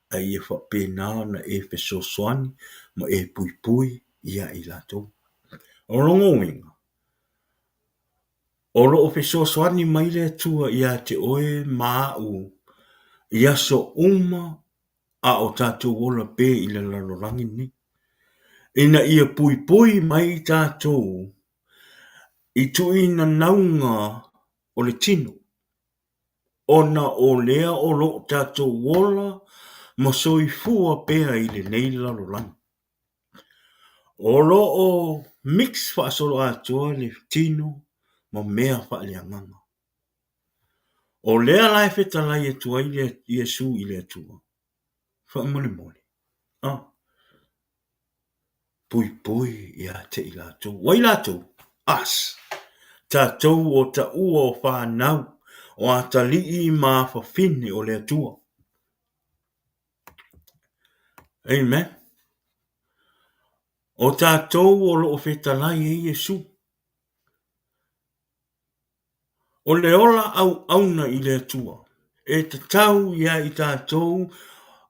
Speaker 5: a ia faapena ona e fesoasoani ma e puipui ia i latou. O lona uiga, o lo o fesoasoani mai le Atua ia te oe ma a'u i aso uma a o tatou ola pea i le lalolagi lenei, ina ia puipui mai tatou i tuuina nauga o le tino. ona o lea o lo o tatou ola ma soifua pea i lenei lalolagi. O lo o mix faasoloatoa le tino ma mea faaleagaga. O lea la e fetalai atu ai Iesu i le Atua, faamolemole, a, puipui ia te i latou. O ai latou? Us. Tatou o taua o fanau, o atalii ma afafine o le Atua. Amen. O tatou o lo o fetalai ai Iesu. O le ola auauna i le Atua, e tatau ia i tatou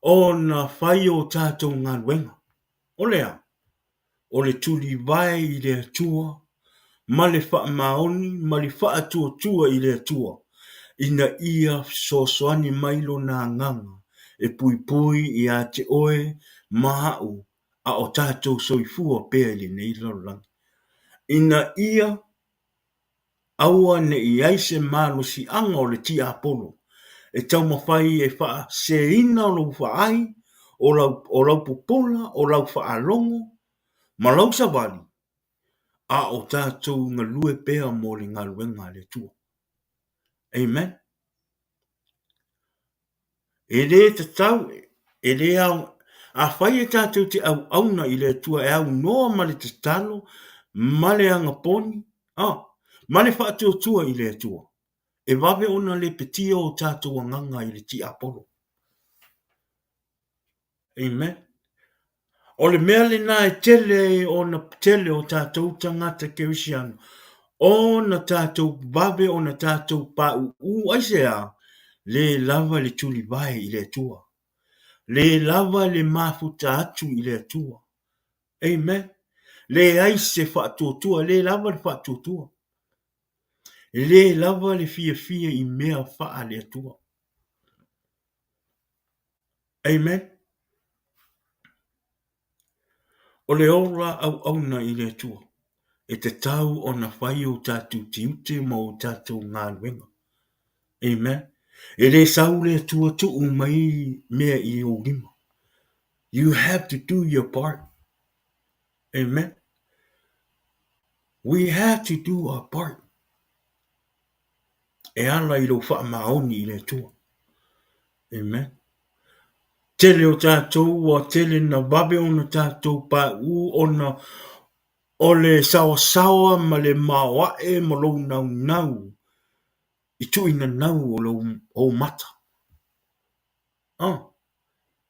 Speaker 5: ona fai o tatou galuega. O le a? O le tulivae i le Atua ma le faamaoni ma le faatuatua i le Atua ina ia fesoasoani mai Lona Agaga e puipui ia te oe ma a'u a o tatou soifua pea i lenei lalolagi, ina ia aua ne i i ai se malosiaga o le tiapolo e taumafai e faaseseina lou vaai, o lau, o lau pupula, o lau faalogo ma lau savali, a o tatou galue pea mo le galuega a le Atua. Amen. E lē tatau, e lē ao, afai e tatou te auauna i le Atua e aunoa ma le tatalo ma le agaponi, a, ma le faatuatua i le Atua, e vave ona lepetia o tatou agaga i le tiapolo. Amen. O le mea lena e tele ai ona tele o tatou tagata kerisiano ona tatou vave ona tatou pauu aisea? Le lava le tulivae i le Atua. Le lava le mafuta atu i le Atua. Amen. Leai se faatuatua, le lava le faatuatua. Le lava le fiafia i mea faale-Atua. Amen. O le ola auauna i le Atua, e tatau ona fai o tatou tiute ma o tatou galuega. Amen. E le sau le Atua tuu mai mea i ou lima. You have to do your part. Amen. We have to do our part. E ala i lou faamaoni i le Atua. Amen. Tele o tatou ua tele na vave ona tatou pauu ona o le saoasaoa ma le maoae ma lou naunau i tuuinanau o lou ou mata. Ah,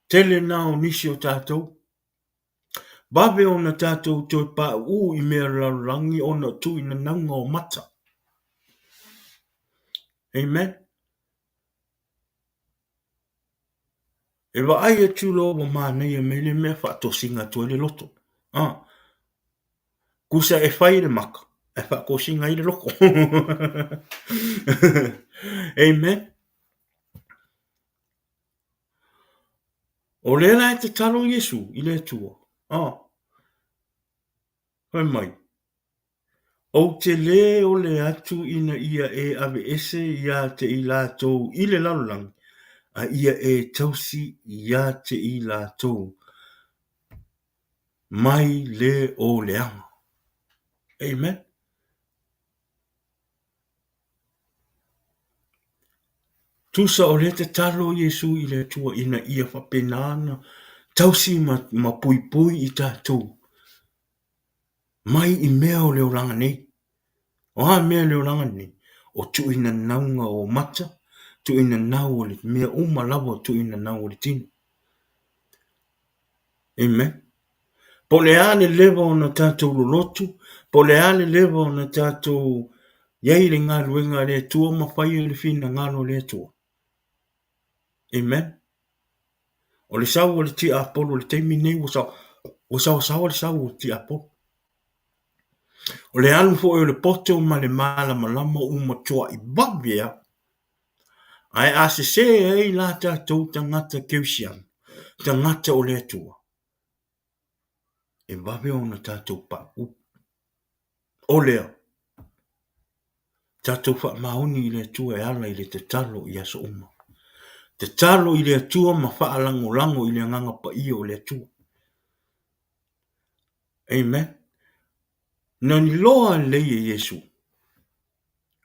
Speaker 5: tele na o nisi o tatou. Vave ona tatou toe pauu i mea lalolagi ona o tuuinanauga o mata. Amen. E vaai atu loa ua manaia mai le mea faatosina atu ai le loto. Ah. Tusa e fai e le maka, ae faatosina ai le loto. Amen. O lea la e tatalo Iesu i le Atua. Ah. Fai mai, Ou te lē ole atu ina ia e aveese iā te i latou i le lalolagi, a ia e tausi iā te i latou mai le o leaga. Amen. Tusa o lea tatalo Iesu i le Atua ina ia faapena ona tausi ma, ma puipui i tatou mai i mea o le olaga nei. O a mea le olaga nei? O tuuinanauga o mata, tuuinanau o le mea uma lava o tuuinanau o le tino. Amen. Po o le a le leva ona tatou lolotu, po o le a le leva ona tatou i ai i le galuega a le Atua ma faia le finagalo o le Atua. Amen. O le sau o le tiapolo i le taimi lenei ua sao, ua saosaoa le sau o le tiapolo. O le alu foi o le poto ma le malamalama ua matuai vave lava. Ae a sese ai la tatou tagata kerisiano, tagata o le Atua, e vave ona tatou pauu. O lea, Tatou faamaoni i le Atua e ala i le tatalo i aso uma. Tatalo i le Atua ma faalagolago i le Agaga Paia o le Atua. Amen. Na iloa lelei e Iesu.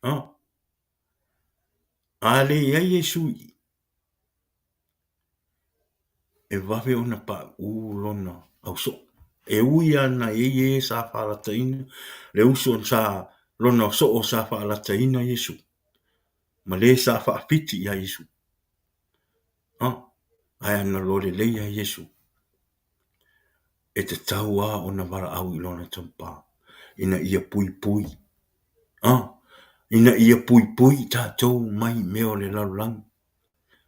Speaker 5: Ah. A leai Iesu i i, e vave ona pauu lona ausoo. E ui lava na i ai e sa faalataina le uso sa lona soo sa faalataina Iesu, ma le sa faafiti ia Iesu. Ah, ae ana loa lelei ia Iesu, e tatau lava ona valaau i lona taupa ina ia puipui. Ah, ina ia puipui tatou mai mea o le lalolagi,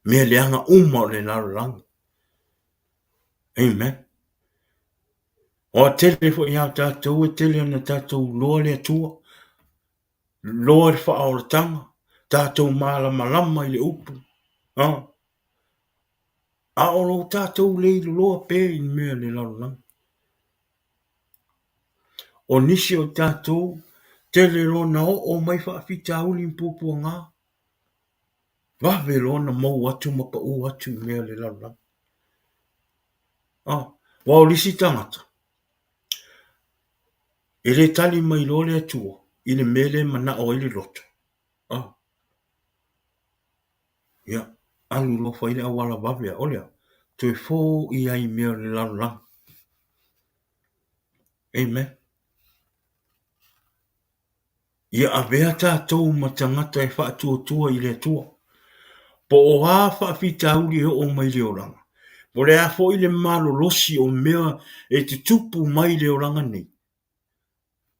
Speaker 5: mea leaga uma o le lalolagi. Amen. Ua tele foi a tatou e tele ona tatou iloa le Atua, loa le faaolataga, tatou malamalama i le upu. Ah. A o lo tatou le iloa pea i mea o le lalolagi. O nisi o tatou, tele loa na oo mai faafitauli ma puapuaga, vave loa ona mou atu ma pau atu i mea o le lalolagi. Ah, aua o le isi tagata, e le tali mai loa le Atua i le mea lea e manao ai le loto. Ah. Ia, alu loa fai le auala vave a, o le a? Toe fo'i lava i mea o le lalolagi. Amen. Ia avea tatou ma tagata e faatuatua i le Atua. Po o a faafitauli e oo mai i le olaga, po o le a foi le malolosi o mea e tutupu mai i le olaga nei,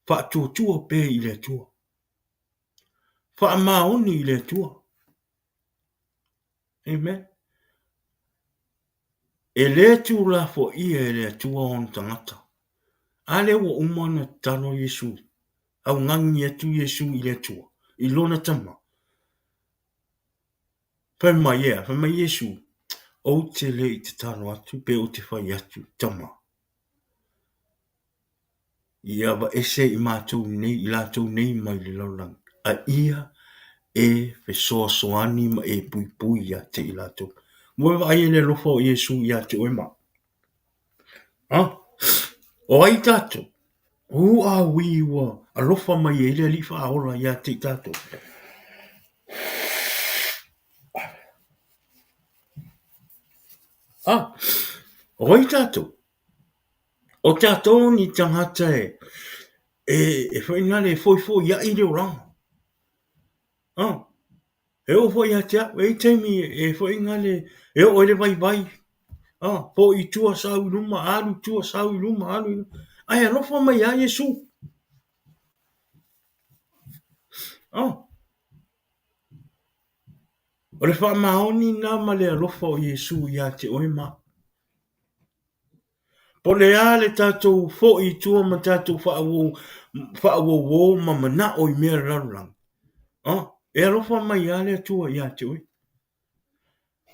Speaker 5: faatuatua pea i le Atua. Faamaoni i le Atua. Amen. E le tuulafoaia e le Atua ona tagata. A lea ua uma ona tatalo Iesu, augani atu Iesu i le Atua, i lona Tama. Fai mai e a? Fai mai Iesu, Ou te le i tatalo atu pe ou te fai atu, Tama, ia aveese i matou nei, i latou nei mai le lalolagi, a ia e fesoasoani ma e puipui ia te i latou. Ua e vaai i le alofa o Iesu ia te oe ma au? Ha? O ai tatou? Who are we ua alofa mai ai le Alii Faaola ia te i tatou? Ha? O ai tatou? O tatou ni tagata e e foi nale e foifoia'i le olaga. Ah, e oo foi ia te au, e i ai taimi e foi nale e oo ai le vaivai. Ah, fo'i i tua sau i luma, alu i tua sau i luma, alu i luma. Ae alofa mai lava Iesu. Ah, o le faamaoni lena ma le alofa o Iesu ia te oe ma au. Po o le a le tatou foi i tua ma tatou faauouo ma manao i mea o le lalolagi, ah, e alofa mai lava le Atua ia te oe.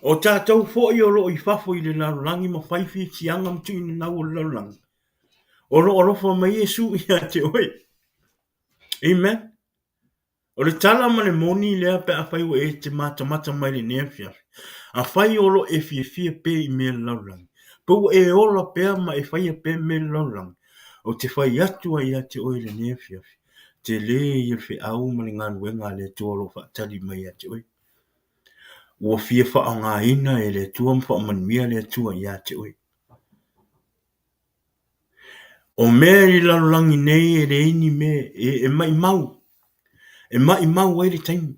Speaker 5: O tatou foi o lo o i fafo i le lalolagi ma fai fiafiaga ma tuuinanau o le lalolagi, o lo o alofa mai Iesu ia te oe. Amen. O le tala ma le moni lea pe afai ua e te matamata mai lenei afiafi, afai o lo o e fiafia pea i mea o le lalolagi, pe ua e ola pea ma e faia pea mea o le lalolagi, ou te fai atu ai ia te oe i lenei afiafi, tele ia le feau ma le galuega a le Atua o lo o faatali mai ia te oe. Ua fia faaaogaina e le Atua ma faamanuia le Atua ia te oe. O mea i le lalolagi nei e leai ni mea e maimau, e maimau ai le taimi.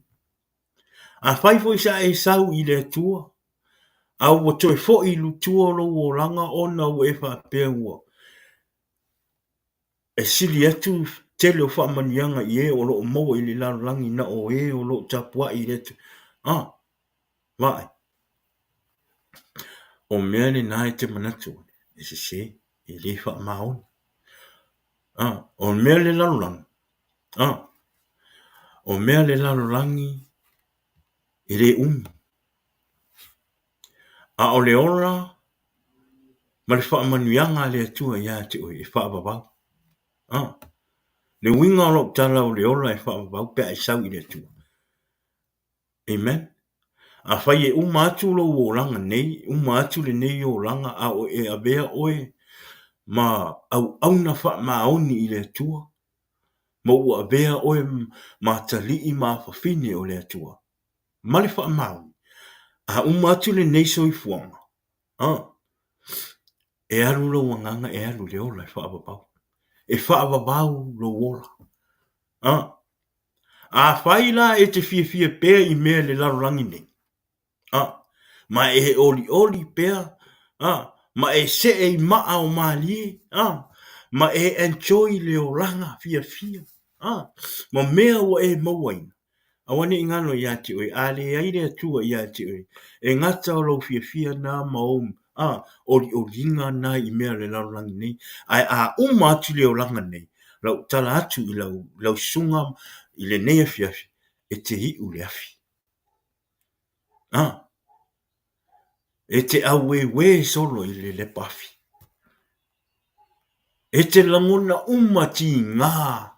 Speaker 5: Afai foi sa e sau i le Atua, a ua toe foi i tua lou olaga ona ua e faapea ua e sili atu tele o faamanuiaga i e o lo o maua i le lalolagi na o e o lo o tapuai i le Atua. Ah, vaai. O mea lena e te manatu e sese, e le faamaoni. Ah, o mea le lalolagi, ah, o mea le lalolagi e le umi. A o le ola ma le faamanuiaga a le Atua ia te oe e faavavau. Ah. Le uiga o lou tala o le ola e faavavau pe a e sau i le Atua. Amen. Afai e uma atu lou olaga nei, uma atu lenei olaga a o e avea oe ma auauna faamaoni i le Atua, ma ua avea oe ma atalii ma afafine o le Atua, ma le faamaoni, a uma atu lenei soifuaga, a, e alu lou agaga e alu i le ola e faavavau. E faavavau lou ola. A, afai la e te fiafia pea i mea le lalolagi nei, a, ma e olioli pea, a, ma e see i maa o malie, a, ma e enjoy le olaga fiafia, a, ma mea ua e mauaina, Aua ne i galo ia te oe, a leai le Atua ia te oe, e gata o lou fiafia na ma ou a olioliga na i mea o le lalolagi nei, ae a uma atu le olaga nei, lau tala atu i lau, lau susuga i lenei afiafi, e te iu le afi. A, e te auēuē solo i le lepa afi. E te lagona uma tigā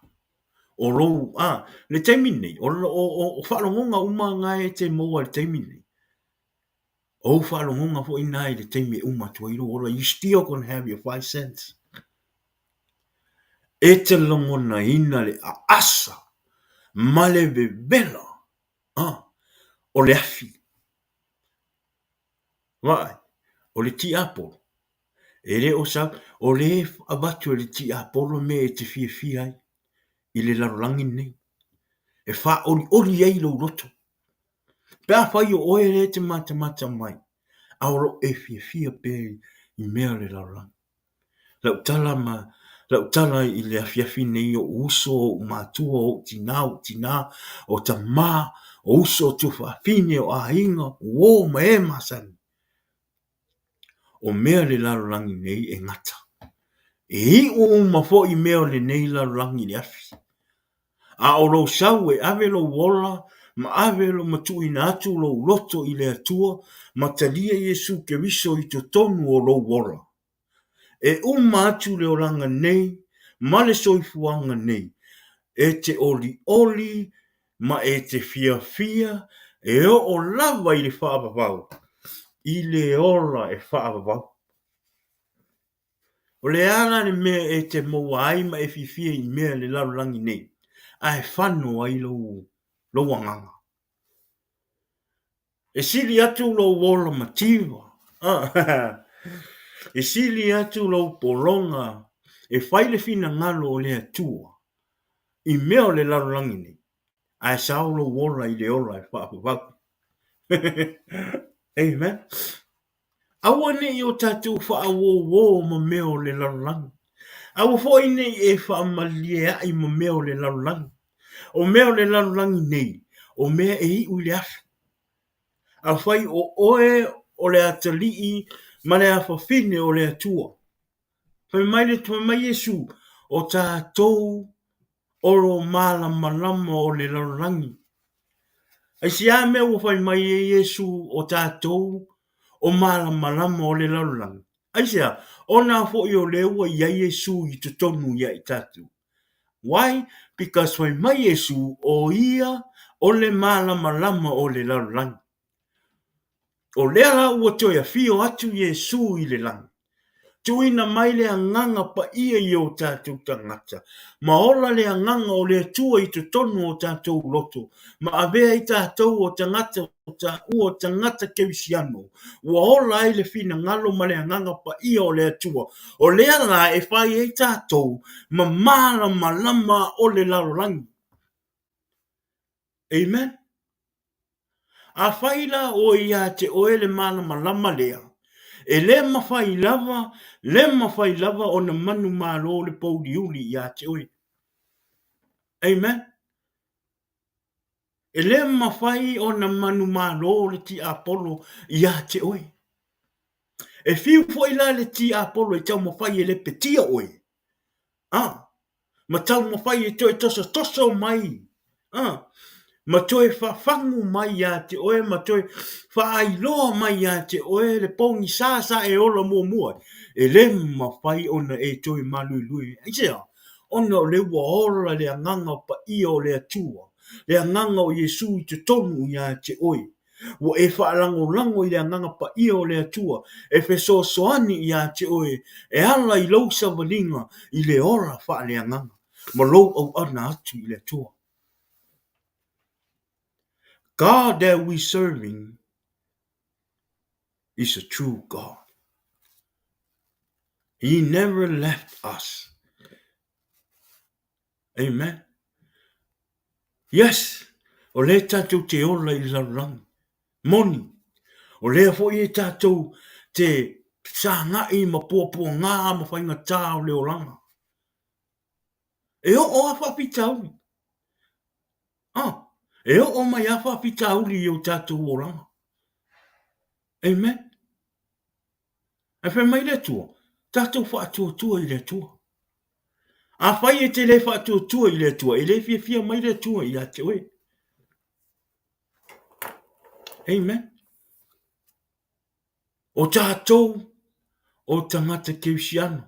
Speaker 5: o lou, a, le taimi lenei, o, o, o, o faalogoga uma na e te maua i le taimi lenei, o ou faalogoga foi na i le taimi e uma atu ai lou ola, you still gonna have your 5 cents. E te lagonaina le aasa ma le vevela, a, o le afi. Vaai, o le tiapolo, e le o sau, o le avatu e le tiapolo mea e te fiafia ai i le lalolagi lenei, e faaolioli ai lou loto. Pe afai o oe lea e te matamata mai, a o loo e fiafia pea i mea o le lalolagi. Lau tala ma lau tala i le afiafi nei o ou uso, o ou matua, o ou tinā, o ou tinā, o tamā, o uso, o tuafafine, o aiga, uō ma e masani. O mea le lalolagi nei e gata. E iu uma foi mea o lenei lalolagi i le afi. A o lou sau e ave lou ola ma ave ma tuuina atu lou loto i le Atua ma talia Iesu Keriso i totonu o lou ola. E uma atu le olaga nei ma le soifuaga nei, e te olioli ma e te fiafia e oo lava i le faavavau, i le ola e faavavau. O le a la le mea e te maua ai ma e fiafia i mea le lalolagi nei, ae fano ai lou, lou agaga? E sili atu lou ola mativa, e sili atu lou pologa e fai le finagalo o le Atua i mea o le lalolagi nei, ae sao lou ola i le ola e faavavau. Amen. Aua ne i o tatou faauouo ma mea o le lalolagi. Aua foi ne i e faamalieaʻi ma mea o le lalolagi. O mea o le lalolagi nei, o mea e iu i le afi. Afai o oe o le atalii ma le afafine o le Atua, fai mai le fai mai Iesu, o tatou o lo malamalama o le lalolagi. Aisea mea ua fai mai ai Iesu o tatou o malamalama o le lalolagi? Aisea? Ona foi o lea ua i ai Iesu i totonu ia i tatou. Why? Because fai mai Iesu o ia o le malamalama o le lalolagi. O lea la ua toe afio atu Iesu i le lagi, tuuina mai le Agaga Paia i o tatou tagata, ma ola le Agaga o le Atua i totonu o tatou loto, ma avea ai tatou o tagata o taua o tagata kerisiano, ua ola ai le finagalo ma le Agaga Paia o le Atua, o lea la e fai ai tatou ma malamalama o le lalolagi. Amen. Afai la oe ia te oe le malamalama lea, e le mafai lava, le mafai lava ona manumalo le pouliuli ia te oe. Amen. E le mafai ona manumalo le tiapolo ia te oe. E fiu foi la le tiapolo e taumafai e lepetia oe, a, ma taumafai e toe tosatoso mai, a, ma toe fafagu mai ia te oe, ma toe faailoa mai ia te oe le pogisa sa e ola muamua ai, e le mafai ona e toe maluelue. Aisea? Ona o lea ua ola le Agaga Paia o le Atua, le Agaga o Iesu i totonu ia te oe. Ua e faalagolago i le Agaga Paia o le Atua e fesoasoani ia te oe e ala i lou savaliga i le ola faaleagaga ma lou auauna atu i le Atua. God that we serving is a true God. He never left us. Amen. Yes, o lea tatou te ola i le lalolagi. Moni, o lea foi e tatou te fesagai ma puapuaga ma faigata o le olaga. E oo lava faafitauli. Ah, e oo mai lava faafitauli i o tatou olaga. Amen. Ae fai mai le Atua, tatou faatuatua i le Atua. Afai e te le faatuatua i le Atua, e le fiafia mai le Atua ia te oe. Amen. O tatou o tagata kerisiano.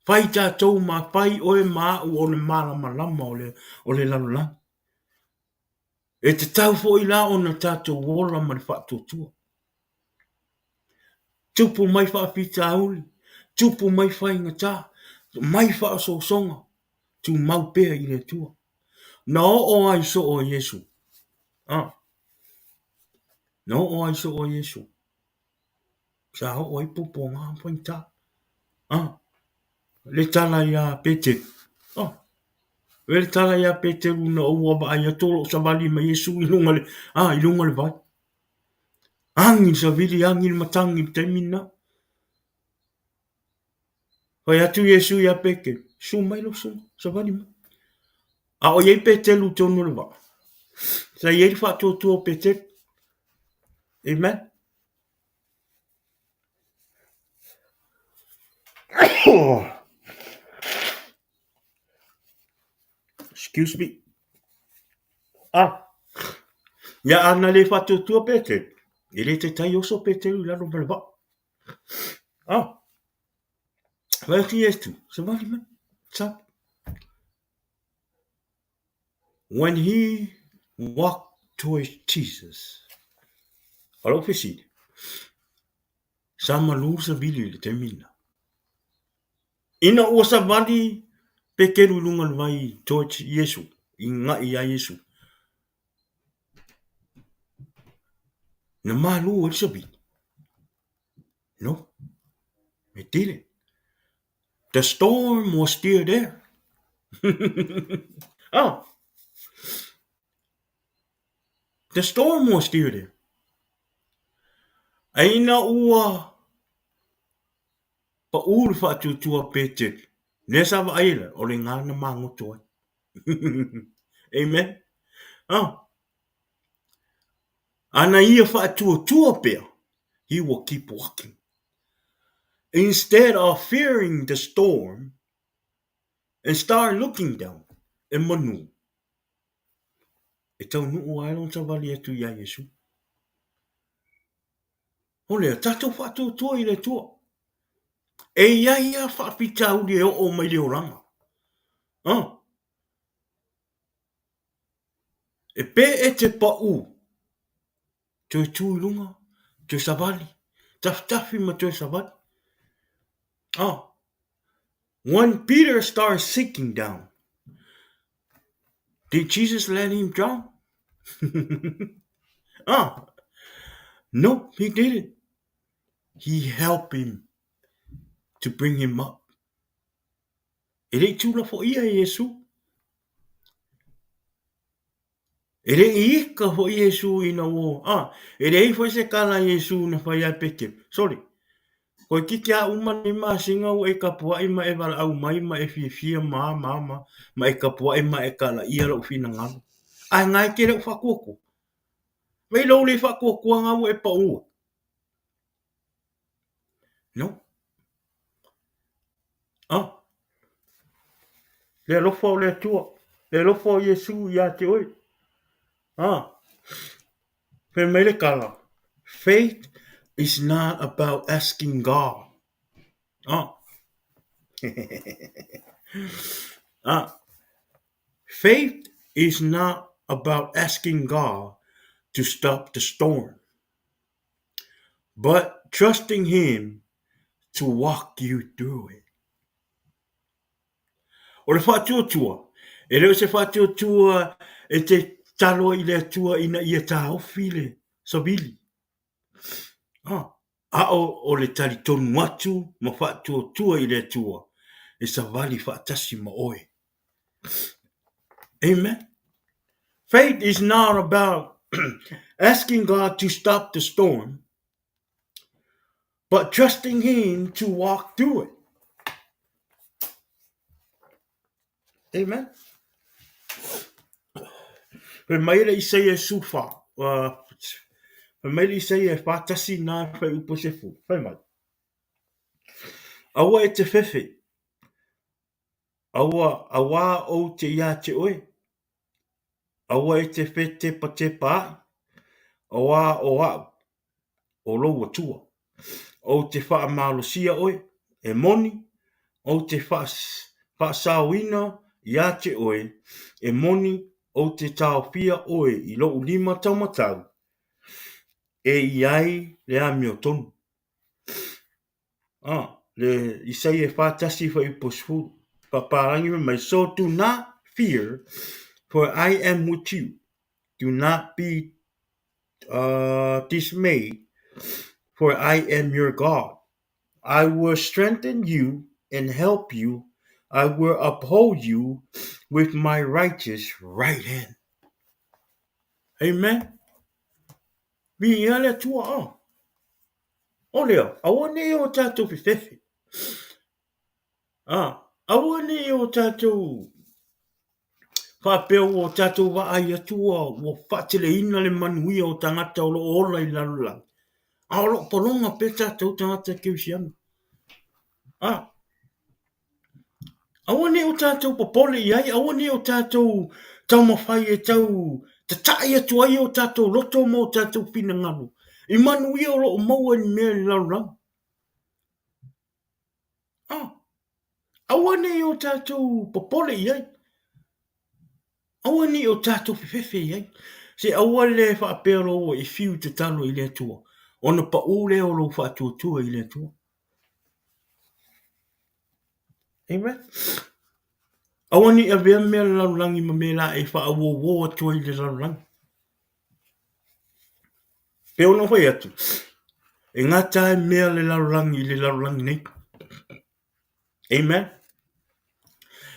Speaker 5: Fai tatou ma fai oe ma au o le malamalama o le, o le lalolagi. E tatau foi la ona tatou ola ma le faatuatua. Tupu mai faafitauli, tupu mai faigata, mai faaosoosoga, tumau pea i le Atua. Na oo ai soo a Iesu. Ah. Na oo ai soo a Iesu. Sa oo ai puapuaga ma faigata. Ah. Le tala iā Peteru. Oh. Le tala iā Peteru na ua vaai atu o lo o savali mai Iesu i luga le, ah, i luga le vai. Agi le savili, agi le matagi i le taimi lena. Fai atu Iesu iā Peteru, susu mai lou usoga, savali mai. A o i ai Peteru i totonu o le vaa. Sa i ai le faatuatua o Peteru. Amen. Excuse me. Ah. Ia ana le faatuatua Peteru. E le taitai oso Peteru i lalo ma le vaa. Ah. Fai atu Iesu, savali mai. Sa. When he walked towards Jesus. O lou fesili, sa malu le savili i le taimi lena? Ina ua savali Peteru i luga o le vai towards Iesu, i ga'i iā Iesu, na malu ai le savili? No, it didn't. The storm was still there. oh. The storm was still there. A ina ua paʻū le faatuatua a Peteru, lea sa vaai ai la, o le gā na magoto ai. Amen. Oh. Ana ia faatuatua pea, he will keep walking. Instead of fearing the storm and start looking down, e manu, e taunuu ai lona savali atu iā Iesu. O lea, tatou faatuatua i le Atua. E i ai lava faafitauli e oo mai le olaga. Ah. E pē e te paʻū, toe tū i luga, toe savali, tafitafi ma toe savali. Oh. When Peter started sinking down, did Jesus let him drown? oh. No, he didn't. He helped him to bring him up. E le i tulafoia e Iesu. E le i ika foi Iesu ina ua, a, e leai foi se tala a Iesu na fai ia Peteru, Sole, toeitiiti a uma nei masina ua e tapuai ma e valaau mai ma e fiafia ma, ma, ma, ma e tapuai ma e talaia lou finagalo. Ae na e te le o faatuatua. Mai lou le faatuatua na ua e pau ai. No. Ah. Le alofa o le Atua, le alofa o Iesu iā te oe. Ah. Fai mai le tala, faith is not about asking God. Ah. Faith is not about asking God to stop the storm, but trusting Him to walk you through it. O le faatuatua, e le o se faatuatua e te tatalo ai i le Atua ina ia taofi le savili. A o le talitonu atu ma faatuatua i le Atua e savali faatasi ma oe. Amen. Faith is not about asking God to stop the storm, but trusting Him to walk through it. Amen. Fai mai le Isaia sufa, fai mai le Isaia e whātasi nā whai upo se fu. Fai mai. Aua e te whewhe, aua, auā ou te iā te oe, aua e te whetepatepa ai, auā o au, o lou Atua. Ou te whaamalosia oe, e moni, ou te whaasaoina iā te oe, e moni, ou te taofia oe i lou lima taumatau, e i ai le amiotonu. Le Isaia e whātasi whai upo sefulu. Whaparangi fai mai, So do not fear, for I am with you. Do not be dismayed, for I am your God. I will strengthen you and help you. I will uphold you with my righteous right hand. Amen. Viia le Atua, ah. O lea, aua ne i o tātou whewhewhe. Ah, aua ne i o tātou whaapea ua o tātou vaai atu ua, ua whaateleina le manuia o tangata o loo ola i lalolagi. A o loo pologa pea tātou tangata kerisiano. Ah, Aua ne i o tātou popole i ai, aua ne i o tātou taumawhai e tau tataʻi atu ai o tātou loto ma o tātou finagalo i manuia o lo o maua i mea i le lalolagi. Ah, aua ne i o tātou popole i ai, aua ne i o tātou fefefe i ai. Se aua le faapea loa ua e fiu i tatalo i le Atua, ona paʻū lea o lou faatuatua i le Atua. Amen. Aua ne i avea mea le lalolagi ma mea la e faauouo atu ai le lalolagi. Pe ona fai atu, e gata ai mea le lalolagi i le lalolagi nei. Amen.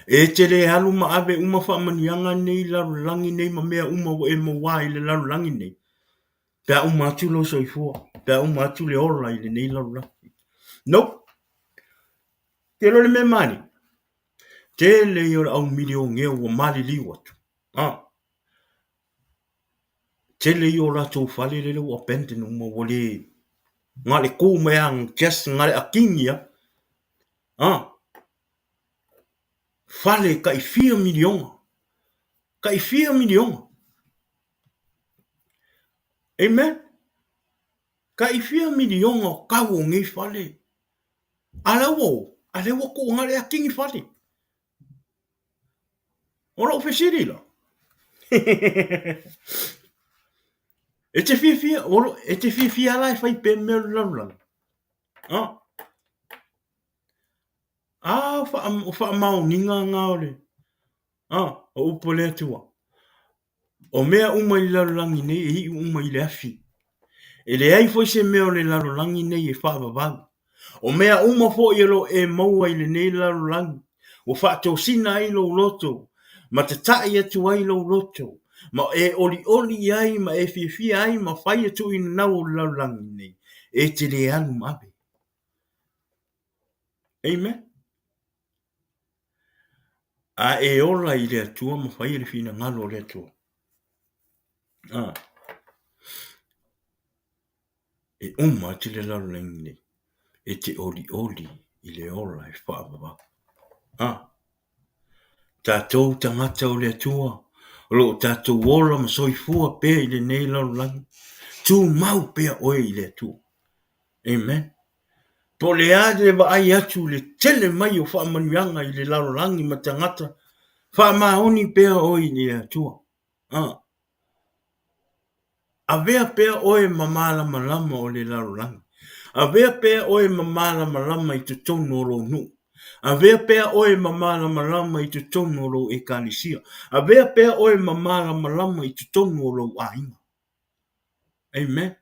Speaker 5: E te le alu ma ave uma faamanuiaga nei lalolagi nei ma mea uma ua e maua i le lalolagi nei. Pe a uma atu lou soifua, pe a uma atu le ola i lenei lalolagi. Nope. Te iloa le mea mani? Tele ia o le au milionea ua maliliu atu. Ah. Tele ia o latou fale lele ua abandon uma ua le nga le ku mai a just nga le akingi a. Ah. Fale kai fia miliona. Kai fia miliona. Amen. Kai fia miliona o kau o nei fale. A la ua o, a lea ua kuu nga le akingi fale. O lou fesili la. E te fiafia, o, e te fiafia la e fai pea mea o le lalolagi. Ah. Ah, o whaamaoniga ngā o le, ah, o upu a le Atua. O mea uma i le lalolagi nei e iu uma i le afi. E leai foi se mea o le lalolagi nei e faavavau. O mea uma foi o lo o e maua i lenei lalolagi, ua faatosina ai lou loto, ma tataʻi atu ai lou loto, ma e olioli i ai ma e fiafia ai ma fai atu i nanau o le lalolagi nei, e te le alu ma ave. Amen. A e ola i le Atua ma faia le finagalo o le Atua. Ah. E uma atu le lalolagi nei, e te olioli i le ola e faavavau. Ah. Tātou tangata o le Atua, o lo o tātou ola ma soifua pea i lenei lalolagi, tumau pea oe i le Atua. Amen. Po o le a le vaai atu i le tele mai o faamanuiaga i le lalolagi ma tagata. Faamaoni pea oe i le Atua. Ah. Avea pea oe ma malamalama o le lalolagi. Avea pea oe ma malamalama i totonu o lou nuu. Avea pea oe ma malamalama i totonu o lou ekalesia. Avea pea oe ma malamalama i totonu o lou aiga. Amen.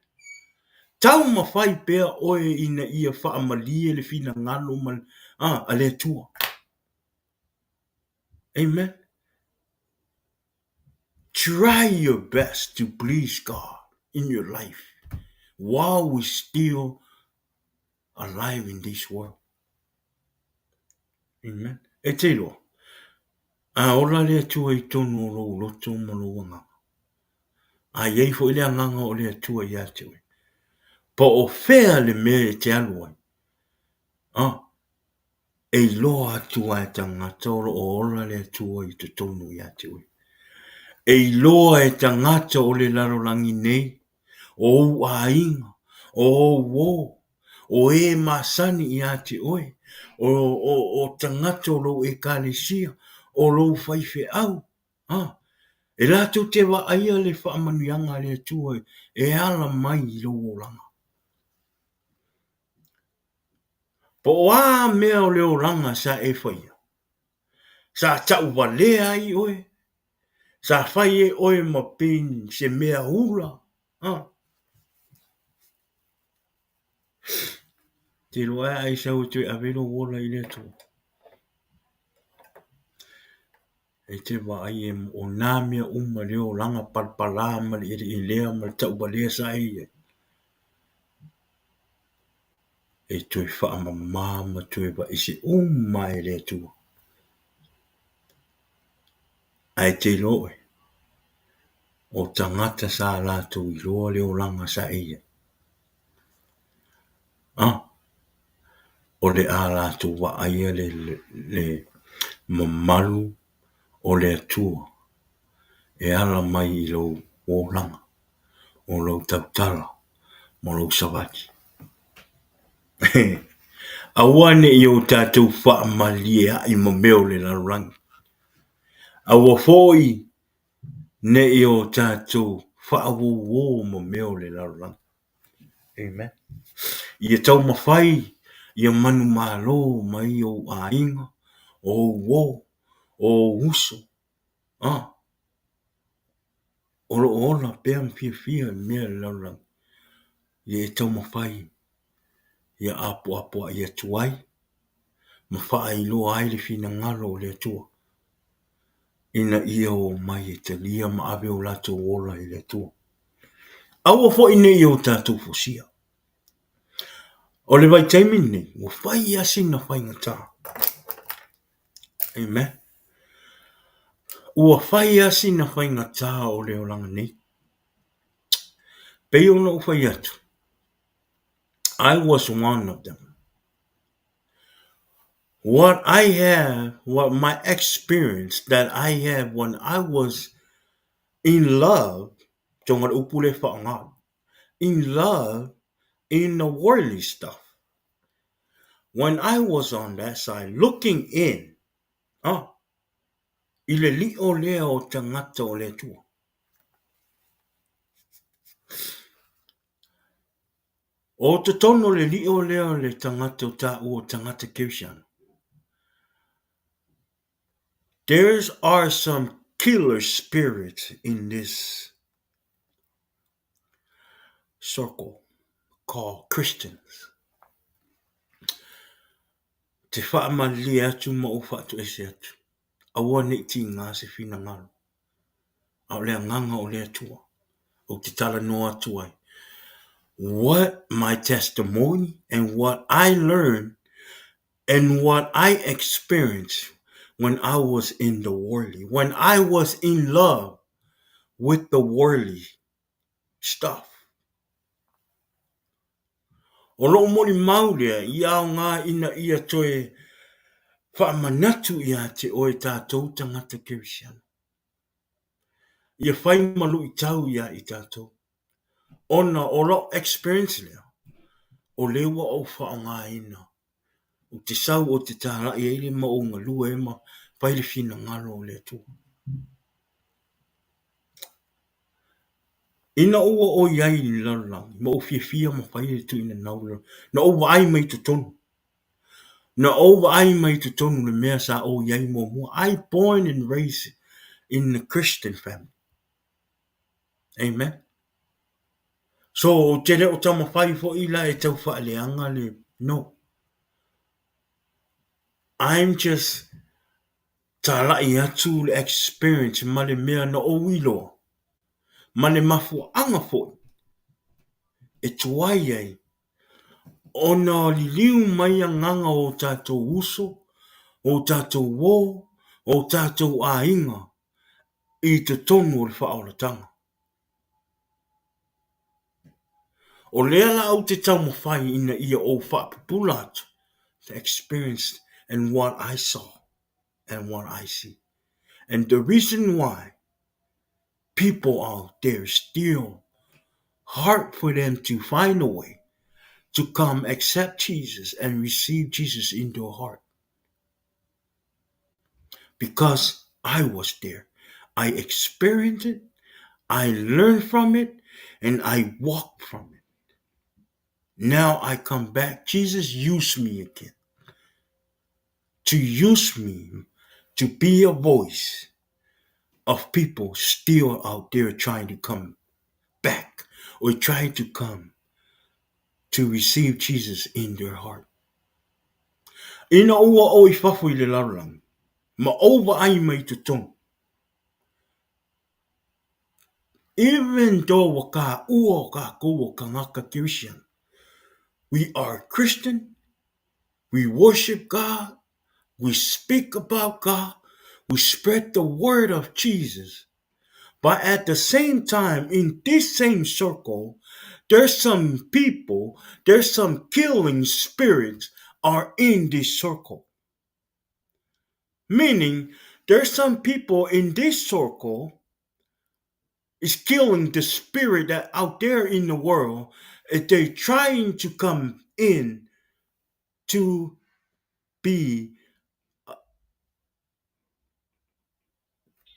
Speaker 5: Taumafai pea oe ina ia faamalie le finagalo ma, ah, a le Atua. Amen. Try your best to please God in your life while we still alive in this world. Amen. E te iloa, a ola le Atua i tonu o lou loto ma lou agaga, a i ai foi le agaga o le Atua ia te oe, po o fea le mea e te alu ai, ah, E iloa atu lava e tagata o lo o ola le Atua i totonu ia te oe. E iloa e tagata o le lalolagi nei, o ou aiga, o ou uo, o e masani ia te oe, o, o, o tagata o lou ekalesia, o lou faifeau, a, e latou te vaaia le faamanuiaga a le Atua e ala mai i lou olaga. Po o a mea o le olaga sa e faia, sa tauvalea ai oe, sa fai ai oe ma pei se mea hula, ha? Te iloa ea ai sau e toe ave lou ola i le Atua. E te vaai e o nā mea uma le olaga palapalā ma le eleelea ma le tauvalea sa e i ai, e toe faamamā ma toe vaese uma e le Atua. Ae te iloa oe, o tagata sa latou iloa le olaga sa e i ai. A, o le a latou vaaia le, le, le mamalu o le Atua e ala mai i lou olaga, o lou tautala ma lou savali. Aua ne i o tatou faamalieaʻi ma mea o le lalolagi. Aua foi ne i o tatou faauouo ma mea o le lalolagi. Amen. Ia taumafai ia manumalo mai ou aiga, o ou uo, o ou uso, ah, o lo o ola pea ma fiafia i mea o le lalolagi, ia e taumafai ia apoapoai atu ai ma faailoa ai le finagalo o le Atua ina ia omai e talia ma ave o latou ola i le Atua. Aua foi ne i o tatou fosia. O le vaitaimi lenei, ua fai lava sina faigata. Amen. Ua fai lava sina faigata o le olaga nei. Pei ona ou fai atu, I was one of them. What I have, what my experience that I have when I was in love, tonga le upu le whaonga, in love in the worldly stuff. When I was on that side looking in, ah, i le lio lea o tagata o le Atua. O totonu o le lio lea o le tagata o tāua o tagata Kerisiano. There are some killer spirits in this circle called Christians. Te whaamalilie atu ma ou whaatoese atu. Aua ne i tīgā se finagalo. A o le agaga o le Atua, ou te talanoa atu ai. What my testimony and what I learned and what I experienced when I was in the worldly, when I was in love with the worldly stuff. O lou molimau lea i aoga ina ia toe faamanatu ia te oe tatou tagata Kerisiano. Ia fai ma luitau ia i tatou. Ona o lou experience lea, o lea ua ou faaaogaina. Ou te sau ou te talai ai le ma ou galue ai ma Fai le finagalo o le Atua. Ina ua ou i ai i le lalolagi ma ou fiafia ma fai le tuuina nau, na ou vaai mai i totonu. Na ou vaai mai i totonu le mea sa ou i ai muamua. I born and raised in a Christian family. Amen. So, ou te le o taumafai foi la e tau faaleaga le, no. I'm just talai atu le experience ma le mea na ou iloa ma le mafuaaga foi e tuai ai ona liliu mai agaga o tatou uso, o tatou uo, o tatou aiga i totonu o le faaolataga. O lea la ou te taumafai ina ia ou faapupula atu the experience and what I saw and what I see. And the reason why people out there still hard for them to find a way to come accept Jesus and receive Jesus in their heart. Because I was there. I experienced it, I learned from it, and I walked from it. Now I come back. Jesus used me again. To use me to be a voice of people still out there trying to come back or trying to come to receive Jesus in their heart. Ina ua ou i fafo i le lalolagi, ma ou vaai mai totonu. Even though ua kāua o kākou o tagata Kerisiano, we are Christian, we worship God, we speak about God, we spread the word of Jesus. But at the same time, in this same circle, there's some people, there's some killing spirits are in this circle. Meaning, there's some people in this circle is killing the spirit that out there in the world if they're trying to come in to be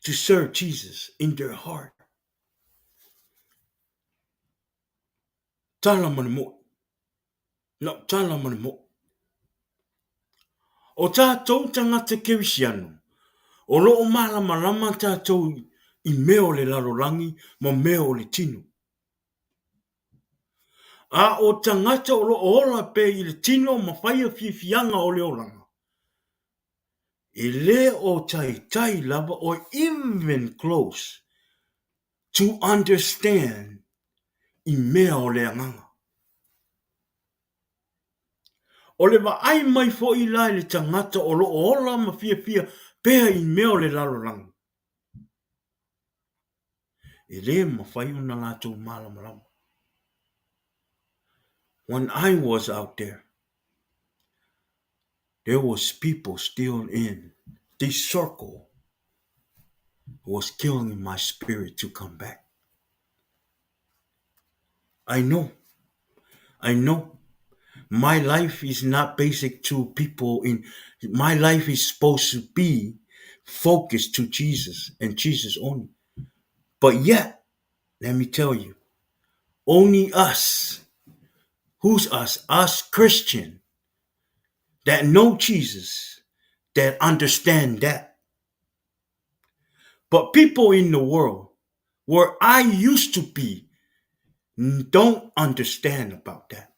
Speaker 5: to serve Jesus in their heart. Tala ma le mo'i. Na o tala ma le mo'i. O tātou tagata Kerisiano, o lo o malamalama tātou i mea o le lalolagi ma mea o le tino. A o tagata o lo o ola pea i le tino ma faia fiafiaga o le olaga, e le o taitai lava or even close to understand i mea o le agaga. O le vaai mai foi la i le tagata o lo o ola ma fiafia pea i mea o le lalolagi, e le mafai ona latou malamalama. When I was out there, there was people still in this circle was killing my spirit to come back. I know. I know. My life is not basic to people in my life is supposed to be focused to Jesus and Jesus only. But yet, let me tell you, only us, who's us? Us Christian that know Jesus, that understand that. But people in the world where I used to be don't understand about that.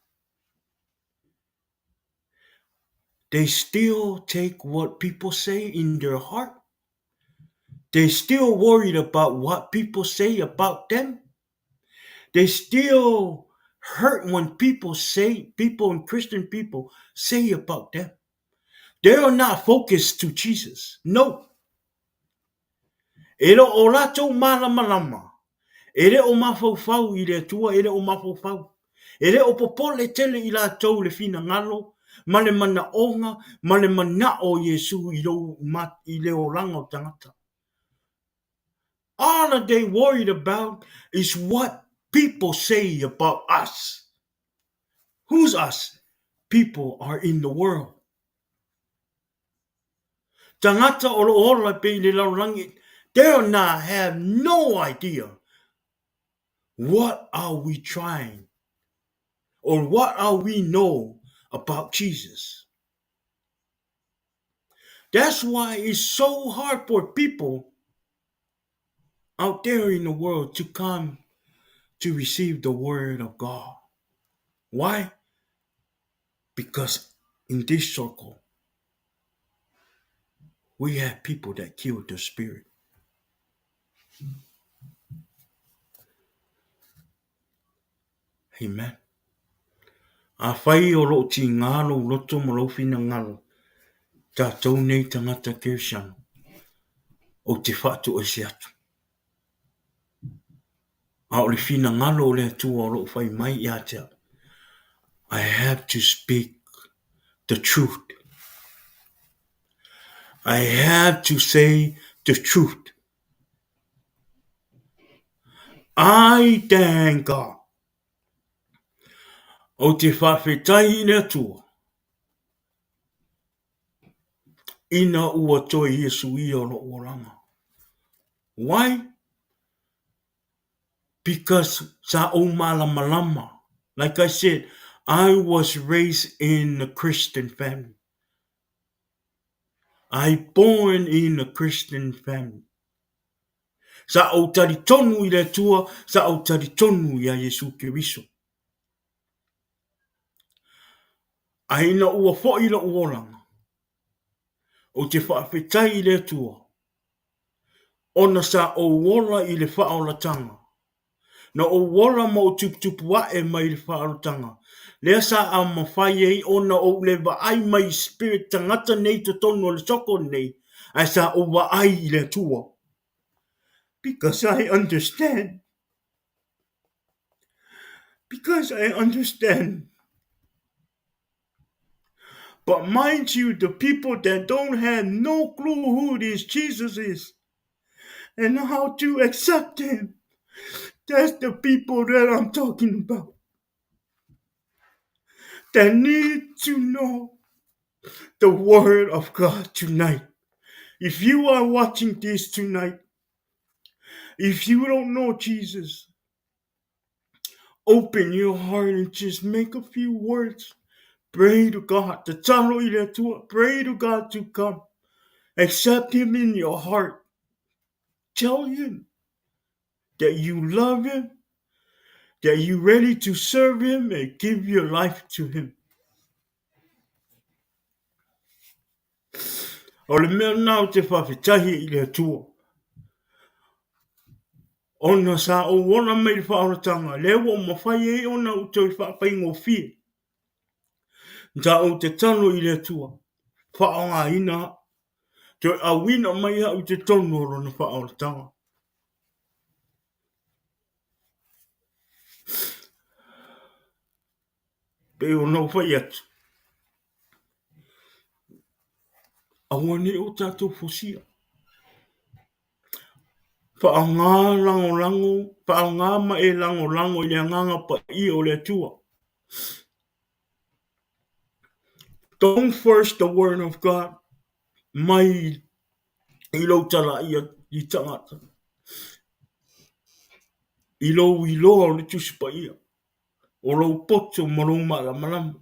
Speaker 5: They still take what people say in their heart. They still worried about what people say about them. They still hurt when people say, people and Christian people say about them. They are not focused to Jesus. No. E le o latou malamalama. E le o mafaufau i le Atua, e le o mafaufau. E le o popole tele i latou le finagalo, ma le manaoga, ma le manao o Iesu i lou i le olaga o tagata. All that they worried about is what people say about us. Who's us? People are in the world. Tagata o lo o ola pei i le lalolagi, they are not have no idea what are we trying or what are we know about Jesus. That's why it's so hard for people out there in the world to come to receive the word of God. Why? Because in this circle, we have people that kill the spirit. Amen. Afai o lo o tigā lou loto ma lou finagalo, tatou nei tagata Kerisiano, ou te faatoese atu. A o le finagalo o le Atua o lo o fai mai ia te au, I have to speak the truth. I have to say the truth. I thank God. Ou te faafetai i le Atua ina ua toe Iesu ia o lou olaga. Why? Because sa ou malamalama. Like I said, I was raised in a Christian family. I born in a Christian family. Sa ou talitonu i le Atua, sa ou talitonu iā Iesu Keriso. A ina ua foi lou olaga, ou te faafetai i le Atua, ona sa ou ola i le faaolataga. Na ou ola ma ou tuputupu ae mai le faaolataga, lea sa a mafai ai ona ou le vaai mai i spirit tagata nei i totonu o le soko lenei, ae sa ou vaai i le Atua. Because I understand. Because I understand. But mind you, the people that don't have no clue who this Jesus is and how to accept him, that's the people that I'm talking about. That need to know the word of God tonight. If you are watching this tonight, if you don't know Jesus, open your heart and just make a few words. Pray to God. Tatalo i le Atua. Pray to God to come. Accept him in your heart. Tell him that you love him, that you're ready to serve him and give your life to him. O le mea lena ou te faafetai ai i le Atua, ona sa ou ola mai i le faaolataga, lea ua ou mafai ai ona ou toe faafaigofie. Sa ou tatalo i le Atua, faaaogaina au, toe auina mai au i totonu o Lona faaolataga. Pei ona ou fai atu, aua ne i o tatou fosia. Faaaoga lagolago, faaaoga ma e lagolago i le Agaga Paia o le Atua. Don't force the word of God mai i lou talaia i tagata, i lou iloa o le Tusi Paia. o lou poto ma lou malamalama.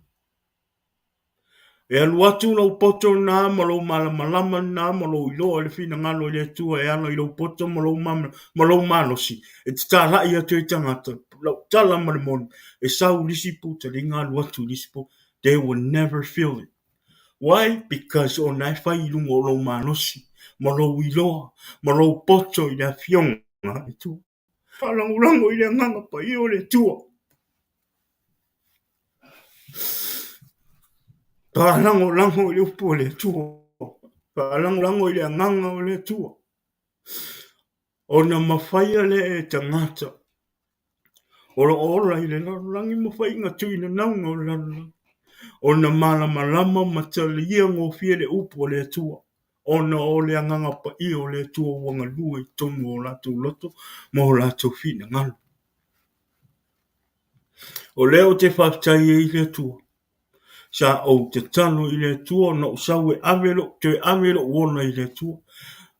Speaker 5: E alu atu lou poto lena ma lou malamalama lena ma lou iloa i le finagalo i le Atua e ala i lou poto ma lou, ma lou malosi, e tatala'i atu ai tagata, lau tala ma le moni, e sau i le isi puta, liga alu atu i le isi puta. They will never feel it. Why? Because ona e fai i luga o lou malosi, ma lou iloa, ma lou poto i le Afioga a le Atua. Faalagolago i le Agaga Paia o le Atua. Faalagolago i le upu a le Atua. Faalagolago i le Agaga o le Atua. Ona mafaia lea e tagata o lo o ola i le lalolagi ma faiga tuinanauga o le lalolagi, ona malamalama ma talia gofie le upu a le Atua. ona o le Agaga Paia o le Atua ua galue i totonu o latou loto ma o latou finagalo. O lea ou te faafetai ai i le Atua. Sa ou tatalo i le Atua ona ou sau e ave lou, toe ave lou ola i le Atua.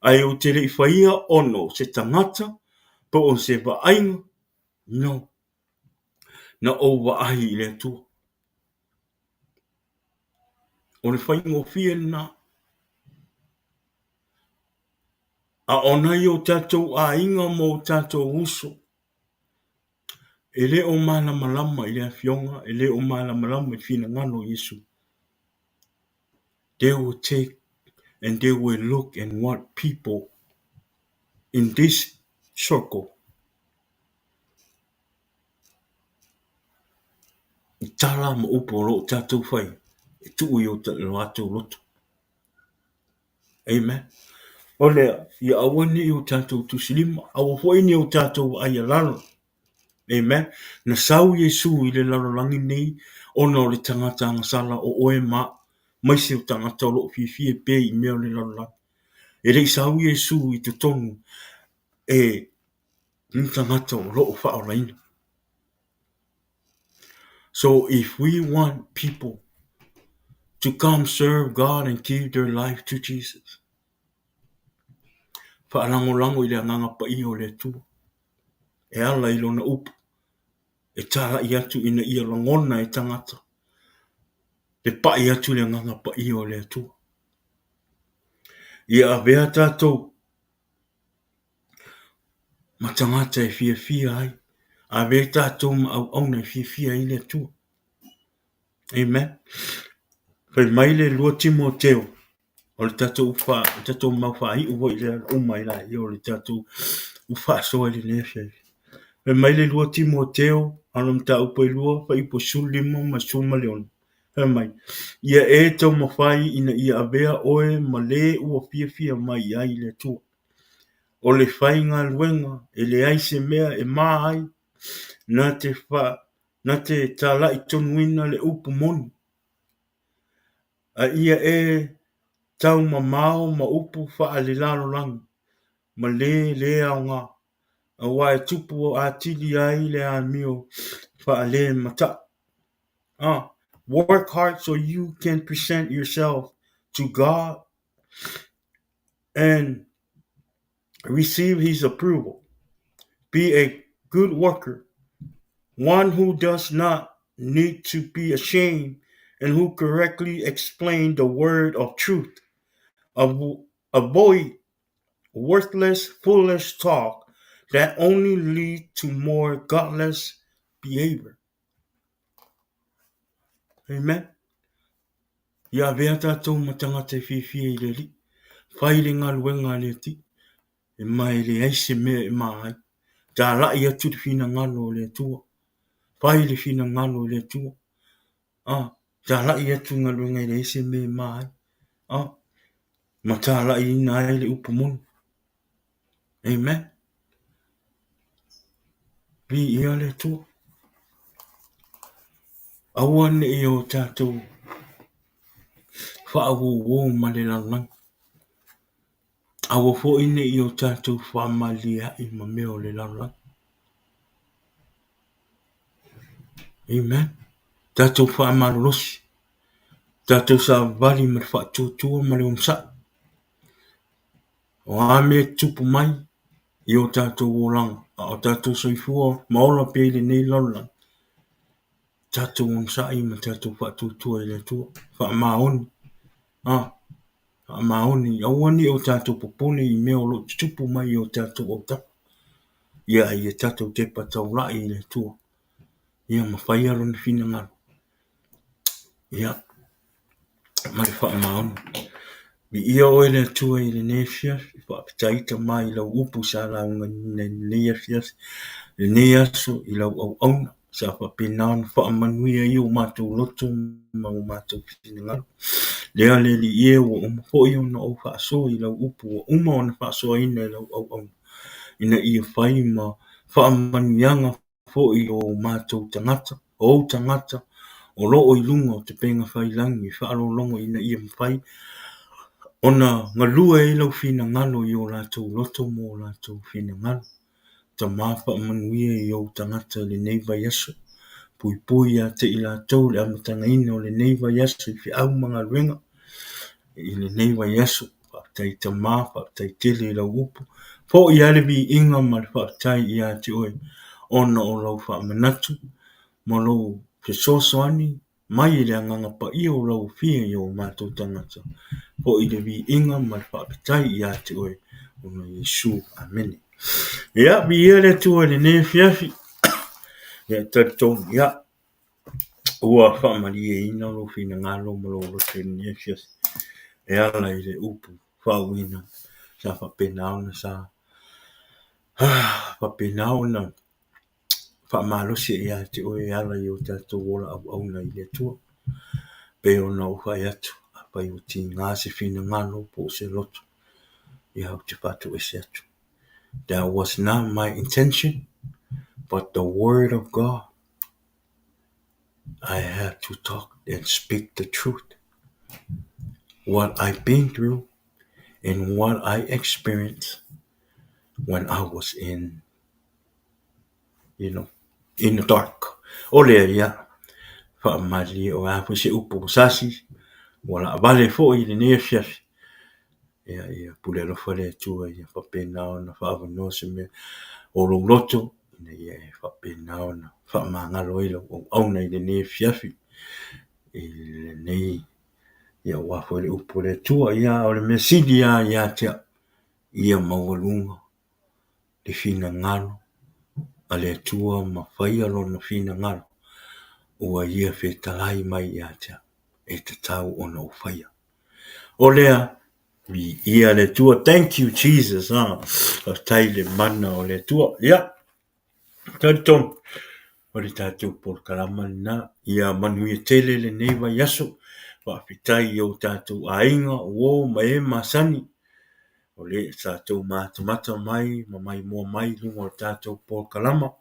Speaker 5: Ae ou te le i faia ona o se tagata po o se vaaiga. No. Na ou vaai i le Atua. O le faigofie lena. A o nai o tatou aiga ma o tatou uso, e le o malamalama i le Afioga, e le o malamalama i le finagalo o Iesu. They will take and they will look and what people in this circle i tala ma upu o lo o tatou fai e tuu i o latou loto. Amen. O lea, ia aua ne i o tatou tusilima, aua foi ne i o tatou vaai-a-lalo. Amen. Na sau Iesu i le lalolagi nei ona o le tagata agasala o oe ma au, maise o tagata o lo o fiafia pea i mea o le lalolagi. E le i sau Iesu i totonu e ni tagata o lo o faaolaina. So if we want people to come serve God and give their life to Jesus, faalagolago i le Agaga Paia o le Atua e ala i Lona upu e talai atu ina ia lagona e tagata le pai atu i le Agaga Paia o le Atua. Ia avea tatou ma tagata e fiafia ai. Avea tatou ma auauna e fiafia ai le Atua. Amen. Fai mai le 2 Timoteo, o le tatou fa, o le tatou mau faaiu foi lea na uma ai laia o le tatou faasoa i lenei afiafi. Fai mai le 2 Timoteo, ana mataupu e lua, fuaiupu 15 ma 16. Fai mai, ia e taumafai ina ia avea oe ma le ua fiafia mai i ai le Atua. O le faigaluega e leai se mea e ma ai, na te, fa, na te talai tonuina le upu moni. A ia e taumamao ma upu faalelalolagi ma le le aoga, aua e tupu atili ai le amio faalemata'i. Work hard so you can present yourself to God and receive his approval. Be a good worker, one who does not need to be ashamed and who correctly explain the word of truth. Avoid worthless, foolish talk that only lead to more godless behavior. Amen. Ia avea tatou ma tagata e fiafia i le Alii. Fai le galuega a le Atii, e ma e leai se mea e ma ai. Talai atu le finagalo o le Atua. Fai le finagalo o le Atua. Ah, talai atu galuega e leai se mea e ma ai. Ah, ma talaiina ai le upu moni. Amen. Viia le Atua. Aua ne i o tatou faauouo ma le lalolagi. Aua foi ne i o tatou faamaliai ma mea o le lalolagi. Amen. Tatou faamalolosi. Tatou savavali ma le faatuatua ma le onosai. O a mea e tutupu mai i o tatou olaga, a o tatou soifua ma ola pea i lenei lalolagi, tatou onosai ma tatou faatuatua i le Atua. Faamaoni. Ah, faamaoni. Aua ne i o tatou popole i mea o lo o tutupu mai i o tatou autafa. Ia, ia tatou tepa taulai i le Atua. Ia ma faia lona finagalo. Ia, ma le faamaoni. Viia oe le Atua i lenei afiafi, faafetai Tama i lau upu sa laugaina i lenei afiafi, lenei aso i lau auauna, sa faapena ona faamanuia ai o matou loto ma o matou finagalo. Lea le Alii e ua uma foi ona ou faasoa i lau upu, ua uma ona faasoaina e lau auauna, ina ia fai ma faamanuiaga foi o matou tagata, o ou tagata, o lo o i luga o upegatafailagi e faalogologo ina ia mafai ona galue ai lau finagalo i o latou loto ma o latou finagalo. Tama faamanuia i ou tagata i lenei vaiaso. Puipui ia te i latou i le amatagaina o lenei vaiaso i feau ma galuega i lenei vaiaso. Faafetai Tama, faafetai tele i lau upu. Foi lava le viiga ma le faafetai ia te oe ona o lau faamanatu ma lou fesoasoani mai i le Agaga Paia o lau Afia i o matou tagata. Foi le viiga ma le faafetai ia te oe ona o Iesu. Amene. Ia, viia le Atua i lenei afiafi. Ia, e talitonu, ia, ua faamalieina lou finagalo ma lou loto i lenei afiafi e ala i le upu faauuina sa faapena ona sa faapena ona faamalosi ia te oe e ala i o tatou ola auauna i le Atua. Pei ona ou fai atu, afai ua tiga se finagalo po o se loto, ia ou te faatoese atu. That was not my intention, but the word of God. I have to talk and speak the truth. What I've been through and what I experienced when I was in, you know, in the dark. O lea ia, faamalie o le a foi se upu ua sasi, ua laavale foi i lenei afiafi. Ia, ia pule alofa le Atua ia faapena ona faaavanoa se mea o lou loto, ina ia e faapena ona faamagalo ai lau auauna i lenei afiafi, i lenei, ia aua foi le upu a le Atua. Ia, o le mea sili lava ia te au, ia maualuga le finagalo a le Atua ma faia lona finagalo ua ia fetalai mai ia te au, e tatau ona ou faia. O lea, viia le Atua. Thank you, Jesus. Faafetai i le mana o le Atua. Ia, talitonu, o le tatou polokalama lena. Ia manuia tele lenei vaiaso. Faafetai i o tatou aiga, uo ma e masani. O le sa tou matamata mai ma maimoa mai i luga o le tatou polokalama.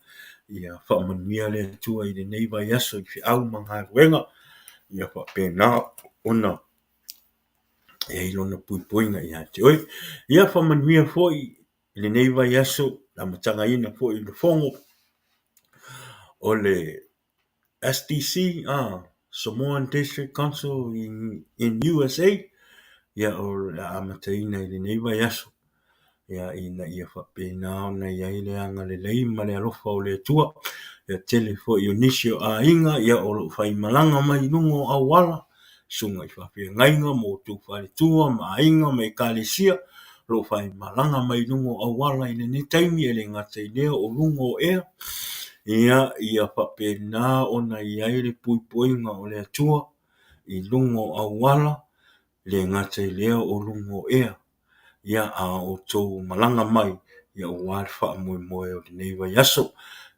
Speaker 5: Ia faamanuia le Atua i lenei vaiaso i feau ma galuega. Ia faapena ona e i ai lona puipuiga ia te oe. Ia faamanuia foi i lenei vaiaso, le amatagaina foi i le fono o le SDC, Samoan District Council in USA, ia o le a amataina i lenei vaiaso, ia ina ia faapena ona i ai le agalelei ma le alofa o le Atua. Ia tele foi o nisi o aiga, ia o lo o faimalaga mai i luga o auala, susuga i faafeagaiga ma outou faletua ma aiga ma ekalesia, o lo o faimalaga mai i luga o auala i lenei taimi, e le gata i lea o luga o ea, ia, ia faapena ona i ai le puipuiga o le Atua i luga o auala, e le gata i lea o luga o ea, ia a outou malaga mai, ia aua le faamoemoe o lenei vaiaso.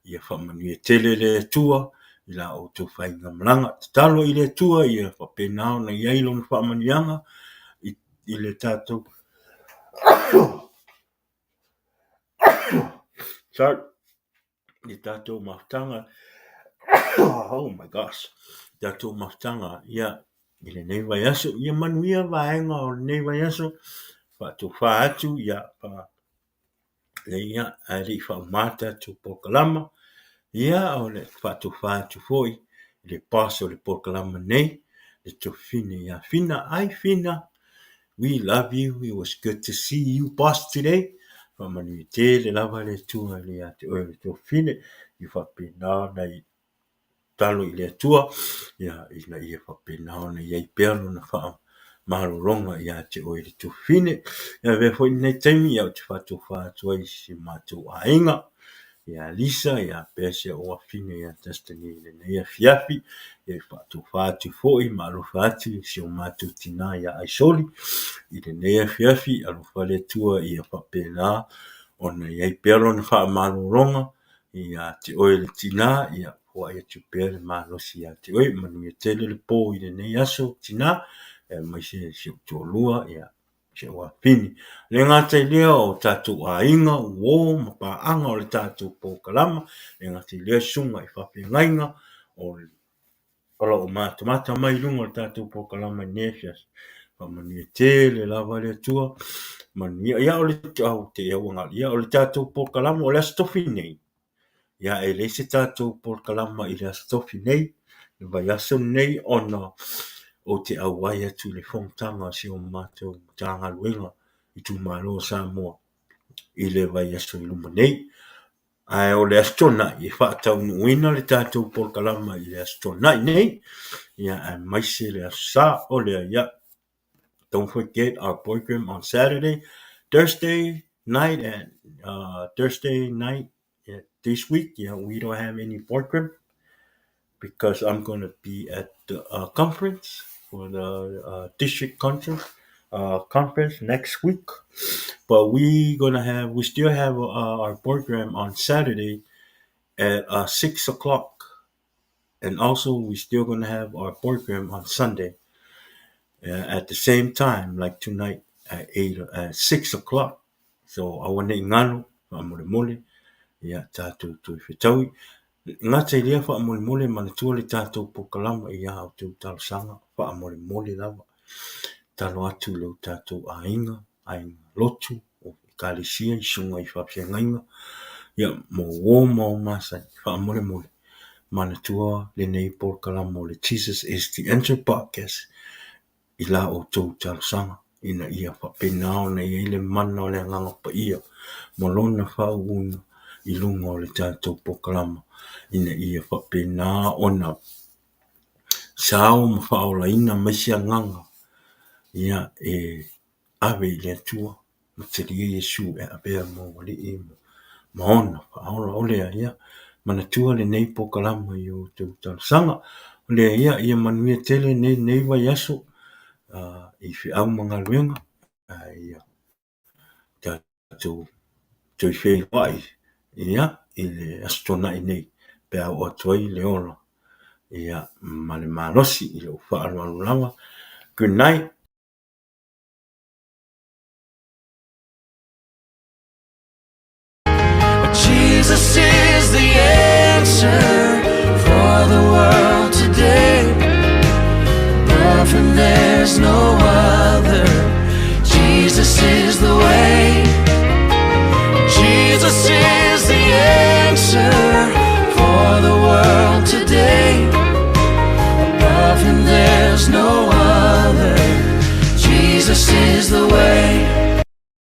Speaker 5: Ia faamanuia tele le Atua i la outou faigamalaga. Tatalo i le Atua ia faapena ona i ai lona faamanuiaga i le tatou sorry, i le tatou mafutaga oh my gosh, tatou mafutaga ia i lenei vaiaso. Ia manuia vaega o lenei vaiaso, faatofa atu ia ia ae le i faauma tatou polokalama, ia o le faatofa atu foi i le boss o le polokalama nei, le Tofine ia Fina. Ai Fina, we love you. It was good to see you, boss, today. Faamanuia tele lava le Atua ia te oe le Tofine, i faapena ona i tatalo i le Atua, ia ina ia faapena ona i ai pea lona faamalologa ia te oe le Tofine. Ia avea foi lenei taimi, ia ou te faatofa atu ai i si matou aiga, ia Lisa, ia pea si au afafine ia Destiny i lenei afiafi, ia faatofa atu foi ma alofa atu i si o matou tina ia Aisoli i lenei afiafi, alofa le Atua ia faapena ona i ai pea lona faamalologa ia te oe le tina, ia foai atu pea le malosi ia te oe. Manuia tele le po i lenei aso tina, aemaise si ou toalua, ia si ou afafine. E le gata i lea o tatou aiga, uo ma paaga o le tatou polokalama, e le gata i lea susuga i faafeagaiga o lo o matamata mai i luga o le tatou polokalama i lenei afiafi. Faamanuia tele lava le Atua. Manuia. Ia o le, au, te ia ua galo. Ia o le tatou polokalama o le Aso Tofi nei. Ia, e leai se tatou polokalama i le Aso Tofi nei, le vaiaso lenei ona ou te auai atu i le fonotaga a si o matou Matagaluega itumalo o Samoa i le vaiaso i luma nei. Ae o le Aso Toonai e faataunuuina le tatou polokalama i le Aso Toonai nei, ia aemaise le Aso Sa. O lea, ia, don't forget our program on Saturday, Thursday night at Thursday night this week. Yeah, we don't have any program because I'm gonna be at the conference for the district conference next week. But we still have our program on Saturday at 6 o'clock, and also we still gonna have our program on Sunday at the same time, like tonight at 6 o'clock. So aua nei galo, faamolemole, ia tatou toe fetaui. Gata i lea faamolemole manatua le tatou polokalama i a outou talosaga faamolemole lava. Talo atu i lo tatou aiga, aiga lotu, o ekalesia i susuga i faafeagaiga, ia mo uo ma o masani faamolemole. Manatua lenei polokalama o le Jesus is the Answer podcast i la outou talosaga ina ia faapena ona i ai le mana o le agaga paia ma lona faauuina i luga o le tatou polokalama ina ia faapena ona sao ma faaolaina mai se agaga ia e ave i le Atua ma talia Iesu e avea ma alii ma ona faaola. O lea, ia manatua lenei polokalama i o outou talosaga. O lea, ia, ia manuia tele nei vaiaso i feau ma galuega, ae ia tatou toe feiloai ia i le Aso Toonai nei pe a oo atu ai le ola ia ma le malosi i lou faaaloalo lava. Good night.
Speaker 4: Jesus is the answer for the world today. Above him there's no other. Jesus is the way. Jesus is the answer for the world today. Above him there's no other. Jesus is the way.